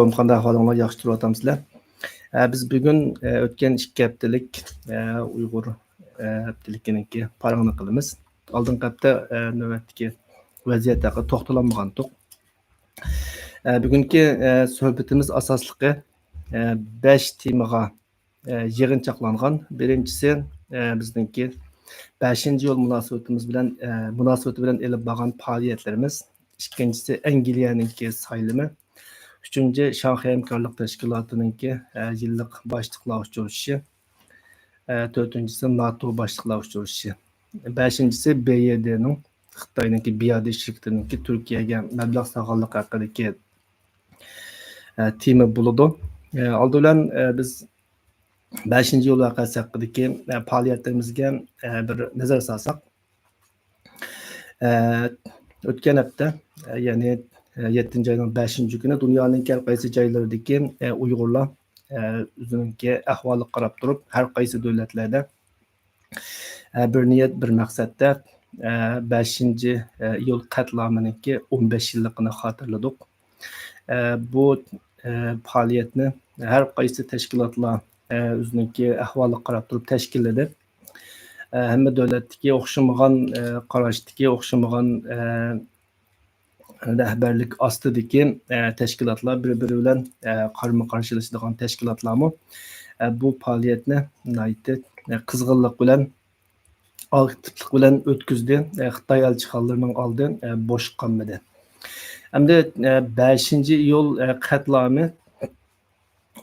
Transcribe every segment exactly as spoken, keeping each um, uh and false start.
ئەلەيكۇم، قانداق ئەھۋالىڭلار؟ ياخشى تۇرۇۋاتامسىلەر؟ ئە، بىز بۈگۈن، ئە، ئۆتكەن ئىككى ھەپتىلىك، ئە، ئۇيغۇر، ئە، ھەپتىلىكىنىڭكى پارىڭىنى قىلىمىز. ئالدىنقى ھەپتە، ئە، نۆۋەتتىكى ۋەزىيەت ھەققىدە توختىلالمىغانتۇق. ئە، بۈگۈنكى، ئە، سۆھبىتىمىز ئاساسلىقى، ئە، بەش تېمىغا، ئە، يىغىنچاقلانغان. بىرىنچىسى، ئە، بىزنىڭكى بەشىنچى يول مۇناسىۋىتىمىز بىلەن، ئە، مۇناسىۋىتى بىلەن ئېلىپ بارغان پائالىيەتلىرىمىز. ئىككىنچىسى، ئەنگلىيەنىڭكى سايلىمى. ئۈچىنچى، شاڭخەي ھەمكارلىق تەشكىلاتىنىڭكى، ئە، يىللىق باشلىقلار ئۇچرىشىشى. ئە، تۆتىنچىسى، ناتو باشلىقلار ئۇچرىشىشى. بەشىنچىسى، ب ي دنىڭ خىتاينىڭكى بىيادى شىركىتىنىڭكى تۈركىيەگە مەبلەغ سالغانلىقى ھەققىدىكى، ئە، تېما بولىدۇ. ئە، ئالدى بىلەن، ئە، بىز بەشىنچى يول ۋەقەسى ھەققىدىكى، ئە، پائالىيەتلىرىمىزگە، ئە، بىر نەزەر سالساق، ئە، ئۆتكەن ھەپتە، ئە، يەنى، ئە، يەتتىنچى ئاينىڭ بەشىنچى كۈنى دۇنيانىڭ ھەر قايسى جايلىرىدىكى، ئە، ئۇيغۇرلار، ئە، ئۆزىنىڭكى ئەھۋالىغا قاراپ تۇرۇپ، ھەر قايسى دۆلەتلەردە، ئە، بىر نىيەت، بىر مەقسەتتە، ئە، بەشىنچى، ئە، ئىيۇل قەتلىئامىنىڭكى ئون بەش يىللىقىنى خاتىرىلىدۇق. ئە، بۇ، ئە، پائالىيەتنى ھەر قايسى تەشكىلاتلار، ئە، ئۆزىنىڭكى ئەھۋالىغا قاراپ تۇرۇپ تەشكىللىدى. ئە، ھەممە دۆلەتتىكى ئوخشىمىغان، ئە، قاراشتىكى ئوخشىمىغان، ئە، رەھبەرلىك ئاستىدىكى، ئە، تەشكىلاتلار بىر-بىرى بىلەن، ئە، قارىمۇ قارشىلىشىدىغان تەشكىلاتلارمۇ، ئە، بۇ پائالىيەتنى ناھايىتى، ئە، قىزغىنلىق بىلەن، ئاكتىپلىق بىلەن ئۆتكۈزدى، ئە، خىتاي ئەلچىخانىلىرىنىڭ ئالدى، ئە، بوش قالمىدى. ئەمدى، ئە، بەشىنچى ئىيۇل، ئە، قەتلىئامى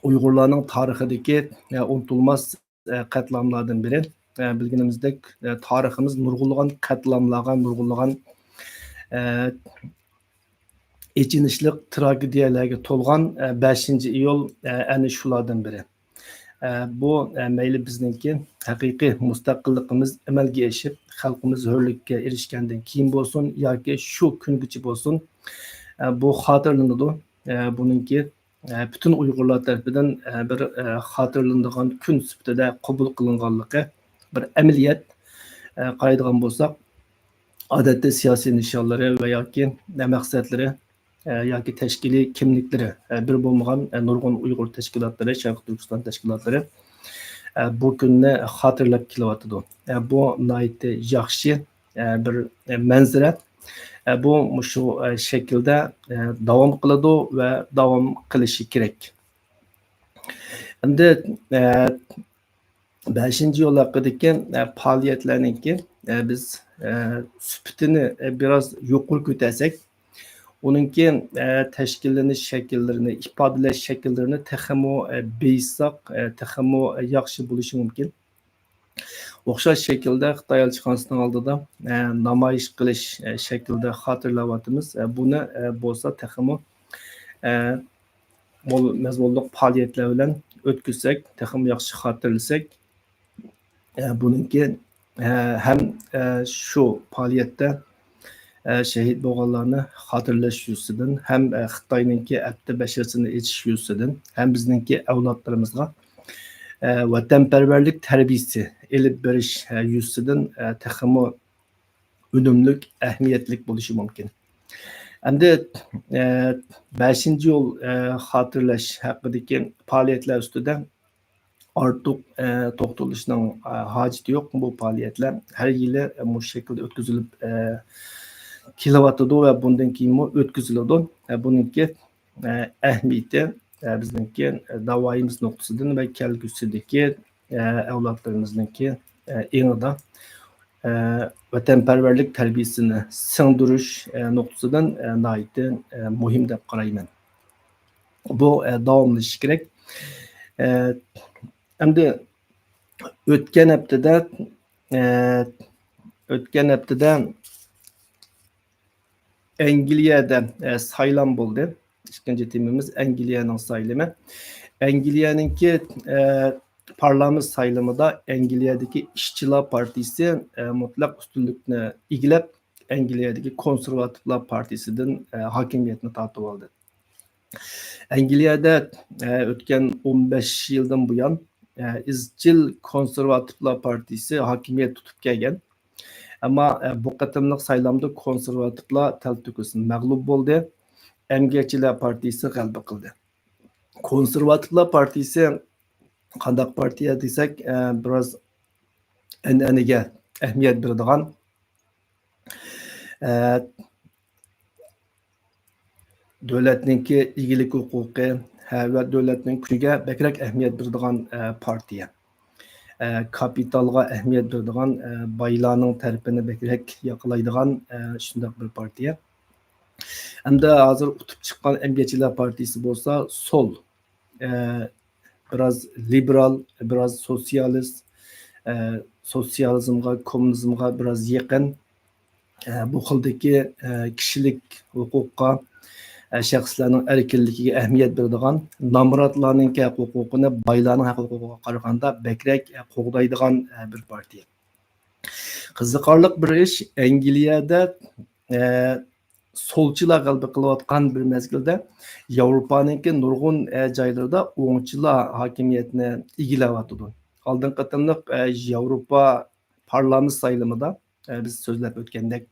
ئۇيغۇرلارنىڭ تارىخىدىكى، ئە، ئۇنتۇلماس، ئە، قەتلىئاملاردىن بىرى. ئە، بىلگىنىمىزدەك، ئە، تارىخىمىز نۇرغۇنلىغان قەتلىئاملارغا، نۇرغۇنلىغان، ئە، ئېچىنىشلىق تراگېدىيەلەرگە تولغان، ئە، بەشىنچى ئىيۇل، ئە، ئەنە شۇلاردىن بىرى. ئە، بۇ، ئە، مەيلى بىزنىڭكى ھەقىقىي مۇستەقىللىقىمىز ئەمەلگە ئېشىپ، خەلقىمىز ھۆرلۈككە ئېرىشكەندىن كېيىن بولسۇن ياكى شۇ كۈنگىچە بولسۇن، ئە، بۇ خاتىرىلىنىدۇ. ئە، بۇنىڭكى، ئە، پۈتۈن ئۇيغۇرلار تەرىپىدىن، ئە، بىر، ئە، خاتىرىلىنىدىغان كۈن سۈپىتىدە قوبۇل قىلىنغانلىقى بىر ئەمەلىيەت. ئە، قارايدىغان بولساق، ئادەتتە سىياسىي نىشانلىرى ۋە ياكى مەقسەتلىرى، ئە، ياكى تەشكىلىي كىملىكلىرى، ئە، بىر بولمىغان، ئە، نۇرغۇن ئۇيغۇر تەشكىلاتلىرى، شەرقىي تۈركىستان تەشكىلاتلىرى، ئە، بۇ كۈننى خاتىرىلەپ كېلىۋاتىدۇ. ئە، بۇ ناھايىتى ياخشى، ئە، بىر، ئە، مەنزىرە. ئە، بۇ مۇشۇ، ئە، شەكىلدە، ئە، داۋام قىلىدۇ ۋە داۋام قىلىشى كېرەك. ئەمدى، ئە، بەشىنچى يول ھەققىدىكى، ئە، پائالىيەتلەرنىڭكى، ئە، بىز، ئە، سۈپىتىنى، ئە، بىراز يۇقىرى كۆتەرسەك، ئۇنىڭكى، ئە، تەشكىللىنىش شەكىللىرىنى، ئىپادىلەش شەكىللىرىنى تېخىمۇ، ئە، بېيىتساق، ئە، تېخىمۇ، ئە، ياخشى بولۇشى مۇمكىن. ئوخشاش شەكىلدە خىتاي ئەلچىخانىسىنىڭ ئالدىدا، ئە، نامايىش قىلىش، ئە، شەكلىدە خاتىرىلەۋاتىمىز. ئە، بۇنى، ئە، بولسا تېخىمۇ، ئە، مول مەزمۇنلۇق پائالىيەتلەر بىلەن ئۆتكۈزسەك، تېخىمۇ ياخشى خاتىرىلىسەك، ئە، بۇنىڭكى، ئە، ھەم، ئە، شۇ پائالىيەتتە، ئە، شېھىت بولغانلارنى خاتىرىلەش يۈزىسىدىن، ھەم، ئە، خىتاينىڭكى ئەپتى بەشىرىسىنى ئېچىش يۈزىسىدىن، ھەم بىزنىڭكى ئەۋلادلىرىمىزغا، ئە، ۋەتەنپەرۋەرلىك تەربىيىسى ئېلىپ بېرىش، ئە، يۈزىسىدىن، ئە، تېخىمۇ ئۈنۈملۈك، ئەھمىيەتلىك بولۇشى مۇمكىن. ئەمدى، ئە، بەشىنچى يول، ئە، خاتىرىلەش ھەققىدىكى پائالىيەتلەر ئۈستىدە ئارتۇق، ئە، توختىلىشنىڭ، ئە، ھاجىتى يوق. بۇ پائالىيەتلەر ھەر يىلى، ئە، مۇشۇ شەكىلدە ئۆتكۈزۈلۈپ، ئە، كېلىۋاتىدۇ ۋە بۇندىن كېيىنمۇ ئۆتكۈزۈلىدۇ. ئە، بۇنىڭكى، ئە، ئەھمىيىتى، ئە، بىزنىڭكى، ئە، داۋايىمىز نۇقتىسىدىن ۋە كەلگۈسىدىكى، ئە، ئەۋلادلىرىمىزنىڭكى، ئە، ئېڭىدا، ئە، ۋەتەنپەرۋەرلىك تەربىيەسىنى سىڭدۈرۈش، ئە، نۇقتىسىدىن، ئە، ناھايىتى، ئە، مۇھىم دەپ قارايمەن. بۇ، ئە، داۋاملىشىشى كېرەك. ئە، ئەمدى ئۆتكەن ھەپتىدە، ئە، ئۆتكەن ھەپتىدە ئەنگلىيەدە، ئە، سايلام بولدى. ئىككىنچى تېمىمىز ئەنگلىيەنىڭ سايلىمى. ئەنگلىيەنىڭكى، ئە، پارلامېنت سايلىمىدا ئەنگلىيەدىكى ئىشچىلار پارتىيىسى، ئە، مۇتلەق ئۈستۈنلۈكنى ئىگىلەپ، ئەنگلىيەدىكى كونسېرۋاتىپلار پارتىيىسىدىن، ئە، ھاكىمىيەتنى تارتىۋالدى. ئەنگلىيەدە، ئە، ئۆتكەن ئون بەش يىلدىن بۇيان، ئە، ئىزچىل كونسېرۋاتىپلار پارتىيىسى ھاكىمىيەت تۇتۇپ كەلگەن. ئەمما، ئە، بۇ قېتىملىق سايلامدا كونسېرۋاتىپلار تەلتۆكۈس مەغلۇپ بولدى. ئەمگەكچىلەر پارتىيىسى غەلىبە قىلدى. كونسېرۋاتىپلار پارتىيىسى قانداق پارتىيە دېسەك، ئە، بىراز ئەنئەنىگە ئەھمىيەت بېرىدىغان، ئە، دۆلەتنىڭكى ئىگىلىك ھوقۇقى، ھە، ۋە دۆلەتنىڭ كۈچىگە بەكرەك ئەھمىيەت بېرىدىغان، ئە، پارتىيە. ئە، كاپىتالغا ئەھمىيەت بېرىدىغان، ئە، بايلارنىڭ تەرىپىنى بەكرەك ياقلايدىغان، ئە، شۇنداق بىر پارتىيە. ئەمدى ھازىر ئۇتۇپ چىققان ئەمگەكچىلەر پارتىيىسى بولسا سول، ئە، بىراز لىبېرال، بىراز سوتسىيالىست، ئە، سوتسىيالىزمغا، كوممۇنىزمغا بىراز يېقىن، ئە، بۇ خىلدىكى، ئە، كىشىلىك ھوقۇققا، ئە، شەخسلەرنىڭ ئەركىنلىكىگە ئەھمىيەت بېرىدىغان، نامراتلارنىڭكى ھەق ھوقۇقىنى بايلارنىڭ ھەق ھوقۇقىغا قارىغاندا بەكرەك، ئە، قوغدايدىغان، ئە، بىر پارتىيە. قىزىقارلىق بىر ئىش، ئەنگلىيەدە، ئە، سولچىلار غەلىبە قىلىۋاتقان بىر مەزگىلدە ياۋروپانىڭكى نۇرغۇن، ئە، جايلىرىدا ئوڭچىلار ھاكىمىيەتنى ئىگىلەۋاتىدۇ. ئالدىنقى قېتىملىق، ئە، ياۋروپا پارلامېنت سايلىمىدا، ئە، بىز سۆزلەپ ئۆتكەندەك،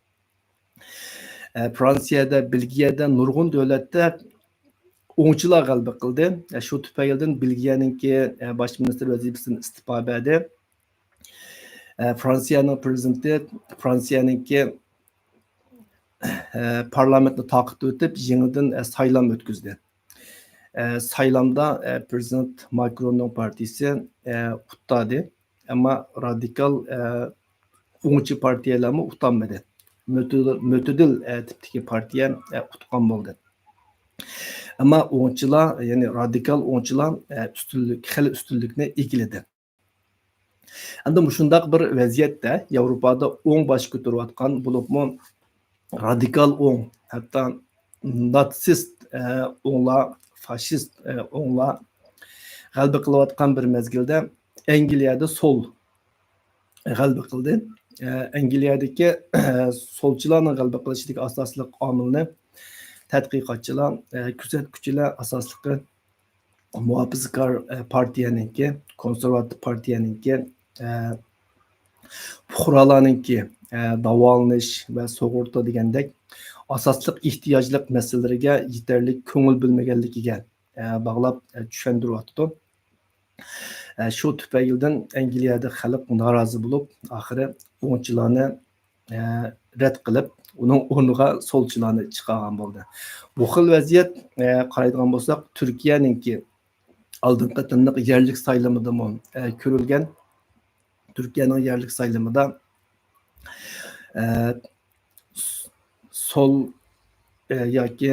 ئە، فرانسىيەدە، بېلگىيەدە، نۇرغۇن دۆلەتتە ئوڭچىلار غەلىبە قىلدى. ئە، شۇ تۈپەيلىدىن بېلگىيەنىڭكى، ئە، باش مىنىستىر ۋەزىپىسىدىن ئىستېپا بەردى. ئە، فرانسىيەنىڭ پرېزىدېنتى فرانسىيەنىڭكى، ئە، پارلامېنتنى تارقىتىۋېتىپ، يېڭىدىن، ئە، سايلام ئۆتكۈزدى. ئە، سايلامدا، ئە، پرېزىدېنت ماكروننىڭ پارتىيىسى، ئە، ئۇتتاردى. ئەمما رادىكال، ئە، ئوڭچى پارتىيەلەرمۇ ئۇتالمىدى. مۆتىدىل، مۆتىدىل، ئە، تىپتىكى پارتىيە، ئە، ئۇتقان بولدى. ئەمما ئوڭچىلار، يەنى رادىكال ئوڭچىلار، ئە، ئۈستۈنلۈك، خېلى ئۈستۈنلۈكنى ئىگىلىدى. ئەمدى مۇشۇنداق بىر ۋەزىيەتتە ياۋروپادا ئوڭ باش كۆتۈرۈۋاتقان، بولۇپمۇ رادىكال ئوڭ، ھەتتا ناتسىست، ئە، ئوڭلار، فاشىست، ئە، ئوڭلار غەلىبە قىلىۋاتقان بىر مەزگىلدە ئەنگلىيەدە سول غەلىبە قىلدى. ئە، ئەنگلىيەدىكى سولچىلارنىڭ غەلىبە قىلىشىدىكى ئاساسلىق ئامىلنى تەتقىقاتچىلار، ئە، كۆزەتكۈچىلەر ئاساسلىقى مۇھاپىزىكار، ئە، پارتىيەنىڭكى، كونسېرۋاتىپ پارتىيەنىڭكى، ئە، پۇقرالارنىڭكى، ئە، داۋالىنىش ۋە سۇغۇرتا دېگەندەك ئاساسلىق ئېھتىياجلىق مەسىلىلىرىگە يېتەرلىك كۆڭۈل بۆلمىگەنلىكىگە، ئە، باغلاپ، ئە، چۈشەندۈرۈۋاتىدۇ. ئە، شۇ تۈپەيلىدىن ئەنگلىيەدە خەلق نارازى بولۇپ، ئاخىرى ئوڭچىلارنى، ئە، رەت قىلىپ، ئۇنىڭ ئورنىغا سولچىلارنى چىقارغان بولدى. بۇ خىل ۋەزىيەت، ئە، قارايدىغان بولساق، تۈركىيەنىڭكى ئالدىنقى قېتىملىق يەرلىك سايلىمىدىمۇ، ئە، كۆرۈلگەن. تۈركىيەنىڭ يەرلىك سايلىمىدا، ئە، س-، سول، ئە، ياكى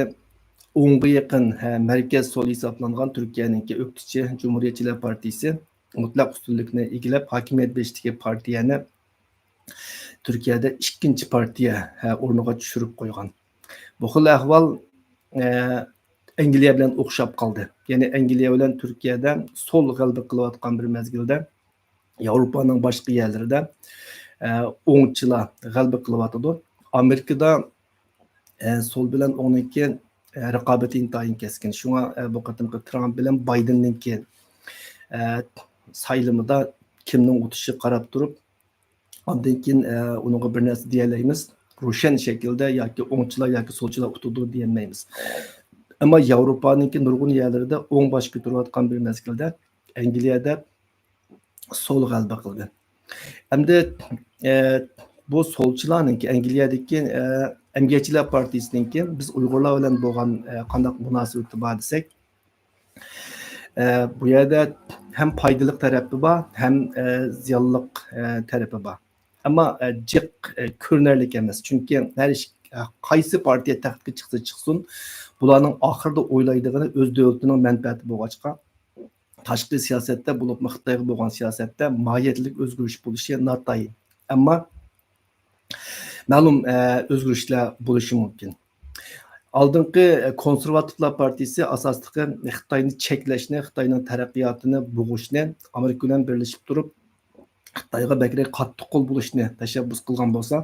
ئوڭغا يېقىن، ھە، مەركەز سول ھېسابلانغان تۈركىيەنىڭكى ئۆكتىچى جۇمھۇرىيەتچىلەر پارتىيىسى مۇتلەق ئۈستۈنلۈكنى ئىگىلەپ، ھاكىمىيەت بېشىدىكى پارتىيەنى تۈركىيەدە ئىككىنچى پارتىيە، ھە، ئورنىغا چۈشۈرۈپ قويغان. بۇ خىل ئەھۋال، ئە، ئەنگلىيە بىلەن ئوخشاپ قالدى. يەنى ئەنگلىيە بىلەن تۈركىيەدە سول غەلىبە قىلىۋاتقان بىر مەزگىلدە ياۋروپانىڭ باشقا يەرلىرىدە، ئە، ئوڭچىلار غەلىبە قىلىۋاتىدۇ. ئامېرىكىدا، ئە، سول بىلەن ئوڭنىڭكى، ئە، رىقابىتى ئىنتايىن كەسكىن. شۇڭا، ئە، بۇ قېتىمقى ترامپ بىلەن بايدېننىڭكى، ئە، سايلىمىدا كىمنىڭ ئۇتۇشىغا قاراپ تۇرۇپ، ئاندىن كېيىن، ئە، ئۇنىڭغا بىر نەرسە دېيەلەيمىز. روشەن شەكىلدە ياكى ئوڭچىلار ياكى سولچىلار ئۇتىدۇ دېيەلمەيمىز. ئەمما ياۋروپانىڭكى نۇرغۇن يەرلىرىدە ئوڭ باش كۆتۈرۈۋاتقان بىر مەزگىلدە ئەنگلىيەدە سول غەلىبە قىلدى. ئەمدى، ئە، بۇ سولچىلارنىڭكى، ئەنگلىيەدىكى، ئە، ئەمگەكچىلەر پارتىيىسىنىڭكى بىز ئۇيغۇرلار بىلەن بولغان، ئە، قانداق مۇناسىۋىتى بار دېسەك، ئە، بۇ يەردە ھەم پايدىلىق تەرىپى بار، ھەم، ئە، زىيانلىق، ئە، تەرىپى بار. ئەمما، ئە، جىق، ئە، كۆرۈنەرلىك ئەمەس. چۈنكى ھەر ئىش، ئە، قايسى پارتىيە تەختكە چىقسا چىقسۇن، بۇلارنىڭ ئاخىرىدا ئويلايدىغىنى ئۆز دۆلىتىنىڭ مەنپەئەتى بولغاچقا، تاشقى سىياسەتتە، بولۇپمۇ خىتايغا بولغان سىياسەتتە ماھىيەتلىك ئۆزگىرىش بولۇشى ناتايىن. ئەمما مەلۇم، ئە، ئۆزگىرىشلەر بولۇشى مۇمكىن. ئالدىنقى، ئە، كونسېرۋاتىپلار پارتىيىسى ئاساسلىقى خىتاينى چەكلەشنى، خىتاينىڭ تەرەققىياتىنى بوغۇشنى، ئامېرىكا بىلەن بىرلىشىپ تۇرۇپ، خىتايغا بەكرەك قاتتىق قول بولۇشنى تەشەببۇس قىلغان بولسا،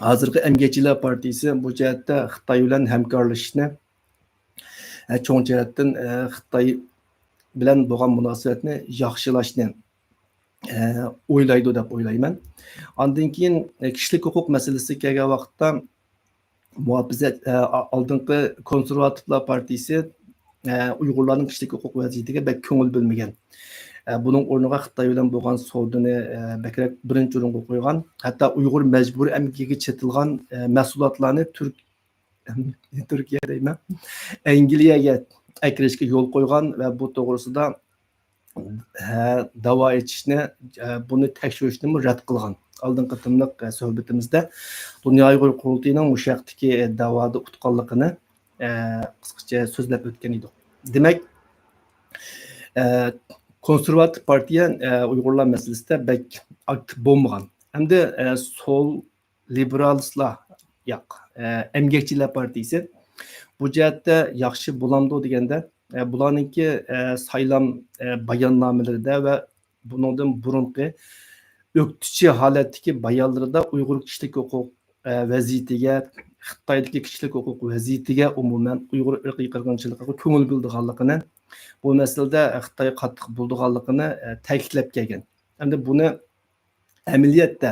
ھازىرقى ئەمگەكچىلەر پارتىيىسى بۇ جەھەتتە خىتاي بىلەن ھەمكارلىشىشنى، ئە، چوڭ جەھەتتىن، ئە، خىتاي بىلەن بولغان مۇناسىۋەتنى ياخشىلاشنى، ئە، ئويلايدۇ دەپ ئويلايمەن. ئاندىن كېيىن، ئە، كىشىلىك ھوقۇق مەسىلىسىگە كەلگەن ۋاقىتتا، مۇھاپىزەت، ئە، ئالدىنقى كونسېرۋاتىپلار پارتىيىسى ئە، ئۇيغۇرلارنىڭ كىشىلىك ھوقۇق ۋەزىيىتىگە بەك كۆڭۈل بۆلمىگەن. ئە، بۇنىڭ ئورنىغا خىتاي بىلەن بولغان سودىنى، ئە، بەكرەك بىرىنچى ئورۇنغا قويغان. ھەتتا ئۇيغۇر مەجبۇرىي ئەمگىكىگە چېتىلغان، ئە، مەھسۇلاتلارنى تۈرك-، تۈركىيە دەيمەن، ئەنگلىيەگە ئەكىرىشكە يول قويغان ۋە بۇ توغرىسىدا، ھە، داۋا ئېچىشنى، ئە، بۇنى تەكشۈرۈشنىمۇ رەت قىلغان. ئالدىنقى قېتىملىق، ئە، سۆھبىتىمىزدە دۇنيا ئۇيغۇر قۇرۇلتىيىنىڭ مۇشۇ ھەقتىكى، ئە، داۋادا ئۇتقانلىقىنى، ئە، قىسقىچە سۆزلەپ ئۆتكەن ئىدۇق. دېمەك، ئە، كونسېرۋاتىپ پارتىيە، ئە، ئۇيغۇرلار مەسىلىسىدە بەك ئاكتىپ بولمىغان. ئەمدى، ئە، سول لىبېرالىستلار، ياق، ئە، ئەمگەكچىلەر پارتىيىسى بۇ جەھەتتە ياخشى بولامدۇ دېگەندە، ئە، بۇلارنىڭكى، ئە، سايلام، ئە، باياننامىلىرىدە ۋە بۇنىڭدىن بۇرۇنقى ئۆكتىچى ھالەتتىكى بايانلىرىدا ئۇيغۇر كىشىلىك ھوقۇق، ئە، ۋەزىيىتىگە، خىتايدىكى كىشىلىك ھوقۇق ۋەزىيىتىگە، ئومۇمەن ئۇيغۇر ئىرقىي قىرغىنچىلىقىغا كۆڭۈل بۆلىدىغانلىقىنى، بۇ مەسىلىدە خىتايغا قاتتىق بولىدىغانلىقىنى، ئە، تەكىتلەپ كەلگەن. ئەمدى بۇنى ئەمەلىيەتتە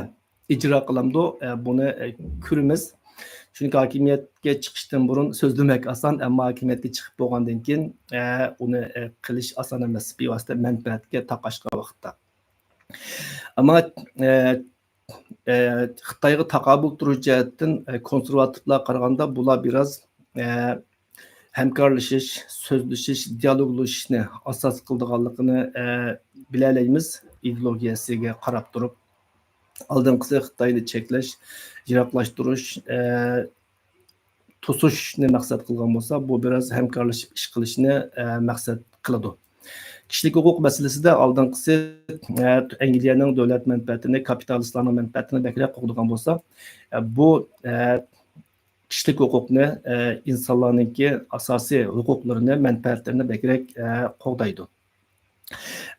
ئىجرا قىلامدۇ؟ ئە، بۇنى، ئە، كۆرىمىز. چۈنكى ھاكىمىيەتكە چىقىشتىن بۇرۇن سۆزلىمەك ئاسان، ئەمما ھاكىمىيەتكە چىقىپ بولغاندىن كېيىن، ئە، ئۇنى، ئە، قىلىش ئاسان ئەمەس، بىۋاسىتە مەنپەئەتكە تاقاشقان ۋاقىتتا. ئەمما، ئە، ئە، خىتايغا تاقابىل تۇرۇش جەھەتتىن، ئە، كونسېرۋاتىپلارغا قارىغاندا بۇلار بىراز، ئە، ھەمكارلىشىش، سۆزلىشىش، دىيالوگلىشىشنى ئاساس قىلىدىغانلىقىنى، ئە، بىلەلەيمىز. ئىدېئولوگىيەسىگە قاراپ تۇرۇپ، ئالدىنقىسى خىتاينى چەكلەش، يىراقلاشتۇرۇش، ئە، توسۇشنى مەقسەت قىلغان بولسا، بۇ بىراز ھەمكارلىشىپ ئىش قىلىشنى، ئە، مەقسەت قىلىدۇ. كىشىلىك ھوقۇق مەسىلىسىدە ئالدىنقىسى، ئە، ئەنگلىيەنىڭ دۆلەت مەنپەئەتىنى، كاپىتالىستلارنىڭ مەنپەئەتىنى بەكرەك قوغدىغان بولسا، ئە، بۇ، ئە، كىشىلىك ھوقۇقنى، ئە، ئىنسانلارنىڭكى ئاساسىي ھوقۇقلىرىنى، مەنپەئەتلىرىنى بەكرەك، ئە، قوغدايدۇ.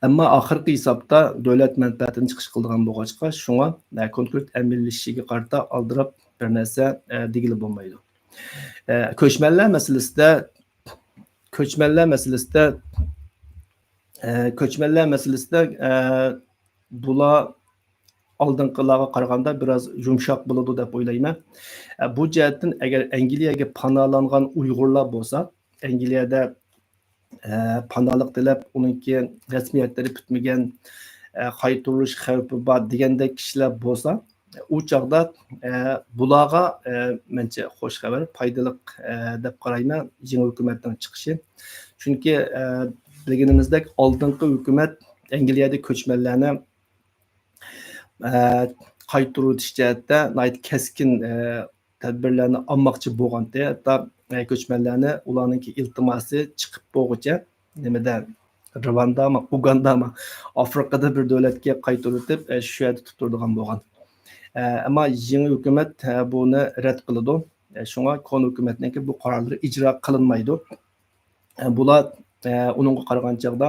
ئەمما ئاخىرقى ھېسابتا دۆلەت مەنپەئەتىنى چىقىش قىلىدىغان بولغاچقا، شۇڭا، ئە، كونكرېت ئەمەلىيلىشىشىگە قارىتا ئالدىراپ بىر نەرسە، ئە، دېگىلى بولمايدۇ. ئە، كۆچمەنلەر مەسىلىسىدە، كۆچمەنلەر مەسىلىسىدە، ئە، كۆچمەنلەر مەسىلىسىدە، ئە، بۇلار ئالدىنقىلارغا قارىغاندا بىراز يۇمشاق بولىدۇ دەپ ئويلايمەن. ئە، بۇ جەھەتتىن ئەگەر ئەنگلىيەگە پاناھلانغان ئۇيغۇرلار بولسا، ئەنگلىيەدە، ئە، پاناھلىق تىلەپ، ئۇنىڭكى رەسمىيەتلىرى پۈتمىگەن، ئە، قايتۇرۇلۇش خەۋپى بار دېگەندەك كىشىلەر بولسا، ئۇ چاغدا، ئە، بۇلارغا، ئە، مەنچە خوش خەۋەر، پايدىلىق، ئە، دەپ قارايمەن يېڭى ھۆكۈمەتنىڭ چىقىشى. چۈنكى، ئە، بىلگىنىمىزدەك ئالدىنقى ھۆكۈمەت ئەنگلىيەدە كۆچمەنلەرنى، ئە، قايتۇرۇۋېتىش جەھەتتە ناھايىتى كەسكىن، ئە، تەدبىرلەرنى ئالماقچى بولغانتى. ھەتتا، ئە، كۆچمەنلەرنى ئۇلارنىڭكى ئىلتىماسى چىقىپ بولغۇچە، نېمىدە، رىۋاندامۇ، ئۇگاندامۇ، ئافرىقىدا بىر دۆلەتكە قايتۇرۇۋېتىپ، ئە، شۇ يەردە تۇتۇپ تۇرىدىغان بولغان. ئە، ئەمما يېڭى ھۆكۈمەت، ئە، بۇنى رەت قىلىدۇ. ئە، شۇڭا كونا ھۆكۈمەتنىڭكى بۇ قارارلىرى ئىجرا قىلىنمايدۇ. ئە، بۇلار، ئە، ئۇنىڭغا قارىغان چاغدا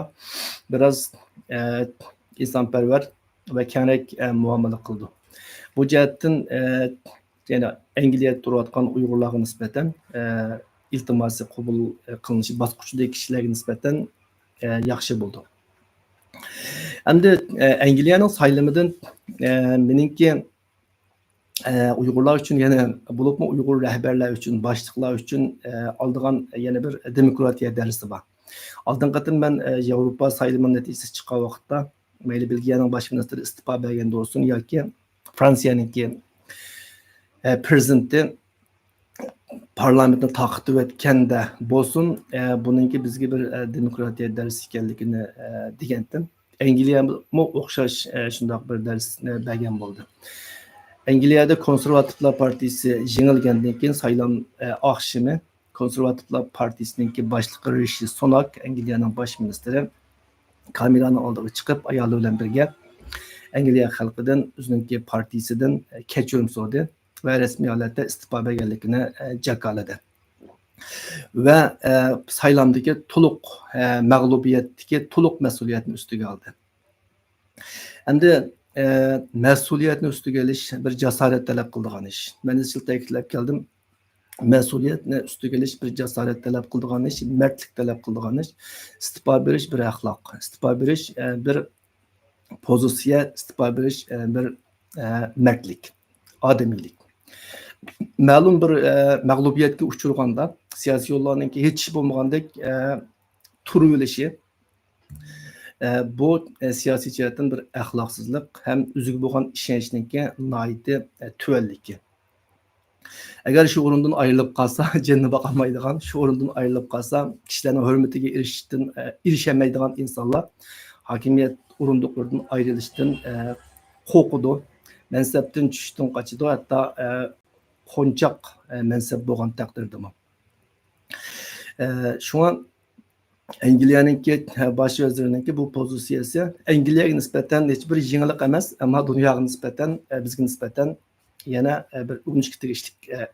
بىراز، ئە، ئىنسانپەرۋەر ۋە كەڭرەك، ئە، مۇئامىلە قىلىدۇ. بۇ جەھەتتىن، ئە، يەنە ئەنگلىيەدە تۇرۇۋاتقان ئۇيغۇرلارغا نىسبەتەن، ئە، ئىلتىماسى قوبۇل، ئە، قىلىنىشى باسقۇچىدىكى كىشىلەرگە نىسبەتەن، ئە، ياخشى بولىدۇ. ئەمدى، ئە، ئەنگلىيەنىڭ سايلىمىدىن، ئە، مېنىڭكى، ئە، ئۇيغۇرلار ئۈچۈن يەنە، بولۇپمۇ ئۇيغۇر رەھبەرلەر ئۈچۈن، باشلىقلار ئۈچۈن، ئە، ئالىدىغان يەنە بىر دېموكراتىيە دەرسى بار. ئالدىنقى قېتىم مەن، ئە، ياۋروپا سايلىمى نەتىجىسى چىققان ۋاقىتتا، مەيلى بېلگىيەنىڭ باش مىنىستىرى ئىستېپا بەرگەندە بولسۇن ياكى فرانسىيەنىڭكى، ئە، پىرېزىدېنتى پارلامېنتنى تارقىتىۋەتكەندە بولسۇن، ئە، بۇنىڭكى بىزگە بىر، ئە، دېموكراتىيە دەرسى ئىكەنلىكىنى، ئە، دېگەنتىم. ئەنگلىيەمۇ ئوخشاش، ئە، شۇنداق بىر دەرسنى بەرگەن بولدى. ئەنگلىيەدە كونسېرۋاتىپلار پارتىيىسى يېڭىلگەندىن كېيىن سايلام، ئە، ئاخشىمى كونسېرۋاتىپلار پارتىيىسىنىڭكى باشلىقى رىشى سۇناك ئەنگلىيەنىڭ باش مىنىستىرى كامېرانىڭ ئالدىغا چىقىپ، ئايالى بىلەن بىرگە ئەنگلىيە خەلقىدىن، ئۆزىنىڭكى پارتىيىسىدىن كەچۈرۈم سورىدى ۋە رەسمىي ھالەتتە ئىستېپا بەرگەنلىكىنى، ئە، جاكارلىدى. ۋە، ئە، سايلامدىكى تولۇق، ئە، مەغلۇبىيەتتىكى تولۇق مەسئۇلىيەتنى ئۈستىگە ئالدى. ئەمدى، ئە، مەسئۇلىيەتنى ئۈستىگە ئېلىش بىر جاسارەت تەلەپ قىلىدىغان ئىش. مەن ئىزچىل تەكىتلەپ كەلدىم. مەسئۇلىيەتنى ئۈستىگە ئېلىش بىر جاسارەت تەلەپ قىلىدىغان ئىش، مەردلىك تەلەپ قىلىدىغان ئىش. ئىستېپا بېرىش بىر ئەخلاق. ئىستېپا بېرىش، ئە، بىر پوزىتسىيە، ئىستېپا بېرىش، ئە، بىر، ئە، مەردلىك، ئادىمىيلىك. مەلۇم بىر، ئە، مەغلۇبىيەتكە ئۇچرىغاندا، سىياسىيونلارنىڭكى ھېچ ئىش بولمىغاندەك، ئە، تۇرۇۋېلىشى، ئە، بۇ، ئە، سىياسىي جەھەتتىن بىر ئەخلاقسىزلىق ھەم ئۆزىگە بولغان ئىشەنچنىڭكى ناھايىتى، ئە، تۆۋەنلىكى. ئەگەر شۇ ئورۇندىن ئايرىلىپ قالسا، جېنىنى باقالمايدىغان، شۇ ئورۇندىن ئايرىلىپ قالسا، كىشىلەرنىڭ ھۆرمىتىگە ئېرىشىشتىن، ئە، ئېرىشەلمەيدىغان ئىنسانلار ھاكىمىيەت ئورۇندۇقلىرىدىن ئايرىلىشتىن، ئە، قورقىدۇ. مەنسەپتىن چۈشۈشتىن قاچىدۇ، ھەتتا، ئە، قونچاق، ئە، مەنسەپ بولغان تەقدىردىمۇ. ئە، شۇڭا ئەنگلىيەنىڭكى، ئە، باش ۋەزىرىنىڭكى بۇ پوزىتسىيەسى ئەنگلىيەگە نىسبەتەن ھېچبىر يېڭىلىق ئەمەس، ئەمما دۇنياغا نىسبەتەن، ئە، بىزگە نىسبەتەن يەنە، ئە، بىر ئۆگىنىشكە تېگىشلىك، ئە،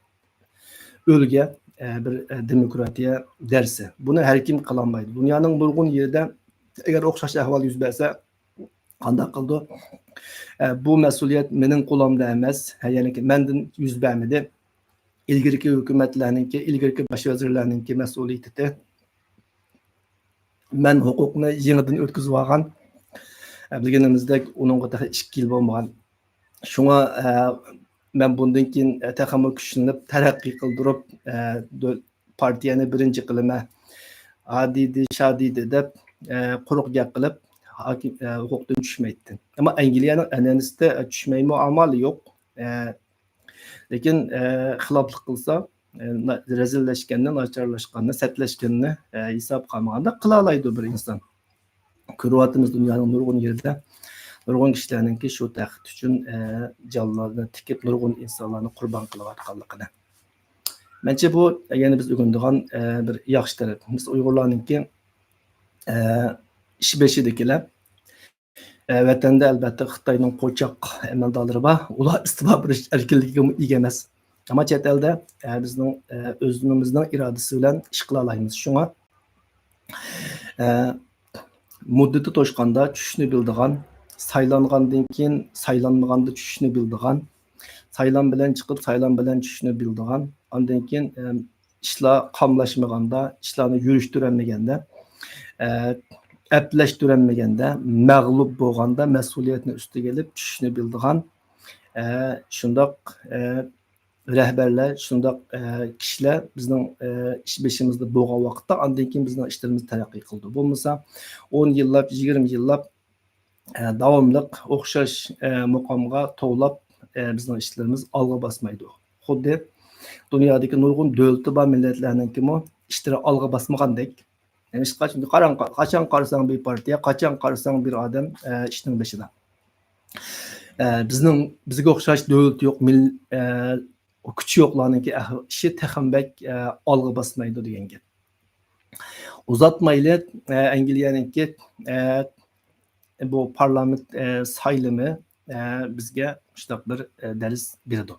ئۈلگە، ئە، بىر، ئە، دېموكراتىيە دەرسى. بۇنى ھەر كىم قىلالمايدۇ. دۇنيانىڭ نۇرغۇن يېرىدە ئەگەر ئوخشاش ئەھۋال يۈز بەرسە، قانداق قىلىدۇ؟ ئە، بۇ مەسئۇلىيەت مېنىڭ قولۇمدا ئەمەس، ھە، يەنى مەندىن يۈز بەرمىدى. ئىلگىرىكى ھۆكۈمەتلەرنىڭكى، ئىلگىرىكى باش ۋەزىرلەرنىڭكى مەسئۇلىيىتى. مەن ھوقۇقنى يېڭىدىن ئۆتكۈزۈۋالغان. ئە، بىلگىنىمىزدەك، ئۇنىڭغا تېخى ئىككى يىل بولمىغان. شۇڭا، ئە، مەن بۇندىن كېيىن، ئە، تېخىمۇ كۈچلىنىپ، تەرەققىي قىلدۇرۇپ، ئە، دۆ-، پارتىيەنى بىرىنچى قىلىمەن، ھا دېدى، شا دېدى دەپ، ئە، قۇرۇق گەپ قىلىپ، ھاكىم-، ئە، ھوقۇقتىن چۈشمەيتتى. ئەمما ئەنگلىيەنىڭ ئەنئەنىسىدە، ئە، چۈشمەيمۇ ئامالى يوق. ئە، لېكىن، ئە، خىلاپلىق قىلسا، ئە، نا-، رەزىللەشكەننى، ناچارلاشقاننى، سەتلەشكەننى، ئە، ھېسابقا ئالمىغاندا قىلالايدۇ بىر ئىنسان. كۆرۈۋاتىمىز دۇنيانىڭ نۇرغۇن يېرىدە نۇرغۇن كىشىلەرنىڭكى شۇ تەخت ئۈچۈن، ئە، جانلىرىنى تىكىپ، نۇرغۇن ئىنسانلارنى قۇربان قىلىۋاتقانلىقىنى. مەنچە بۇ يەنە بىز ئۆگىنىدىغان، ئە، بىر ياخشى تەرەپ. بىز ئۇيغۇرلارنىڭكى، ئە، ئىش بېشىدىكىلەر، ئە، ۋەتەندە ئەلبەتتە خىتاينىڭ قوچاق ئەمەلدارلىرى بار. ئۇلار ئىستېپا بېرىش ئەركىنلىكىگىمۇ ئىگە ئەمەس. ئەمما چەت ئەلدە، ئە، بىزنىڭ، ئە، ئۆزىمىزنىڭ ئىرادىسى بىلەن ئىش قىلالايمىز. شۇڭا، ئە، مۇددىتى توشقاندا چۈشۈشنى بىلىدىغان، سايلانغاندىن كېيىن سايلانمىغاندا چۈشۈشنى بىلىدىغان، سايلام بىلەن چىقىپ، سايلام بىلەن چۈشۈشنى بىلىدىغان، ئاندىن كېيىن، ئە، ئىشلار قاملاشمىغاندا، ئىشلارنى يۈرۈشتۈرەلمىگەندە، ئە، ئەپلەشتۈرەلمىگەندە، مەغلۇپ بولغاندا مەسئۇلىيەتنى ئۈستىگە ئېلىپ چۈشۈشنى بىلىدىغان، ئە، شۇنداق، ئە، رەھبەرلەر، شۇنداق، ئە، كىشىلەر بىزنىڭ، ئە، ئىش بېشىمىزدا بولغان ۋاقىتتا، ئاندىن كېيىن بىزنىڭ ئىشلىرىمىز تەرەققىي قىلىدۇ. بولمىسا، ئون يىللاپ، يىگىرمە يىللاپ، ئە، داۋاملىق ئوخشاش، ئە، مۇقامغا توۋلاپ، ئە، بىزنىڭ ئىشلىرىمىز ئالغا باسمايدۇ. خۇددى دۇنيادىكى نۇرغۇن دۆلىتى بار مىللەتلەرنىڭكىمۇ ئىشلىرى ئالغا باسمىغاندەك. يەنى ھېچقاچان، قاراڭ، قاچان قارىساڭ بىر پارتىيە، قاچان قارىساڭ بىر ئادەم، ئە، ئىشنىڭ بېشىدا. ئە، بىزنىڭ، بىزگە ئوخشاش دۆلىتى يوق، مىل-، ئە، كۈچى يوقلارنىڭكى ئەھ-، ئىشى تېخىمۇ بەك، ئە، ئالغا باسمايدۇ دېگەن گەپ. ئۇزاتمايلى، ئە، ئەنگلىيەنىڭكى، ئە، بۇ پارلامېنت، ئە، سايلىمى، ئە، بىزگە مۇشۇنداق بىر، ئە، دەرس بېرىدۇ.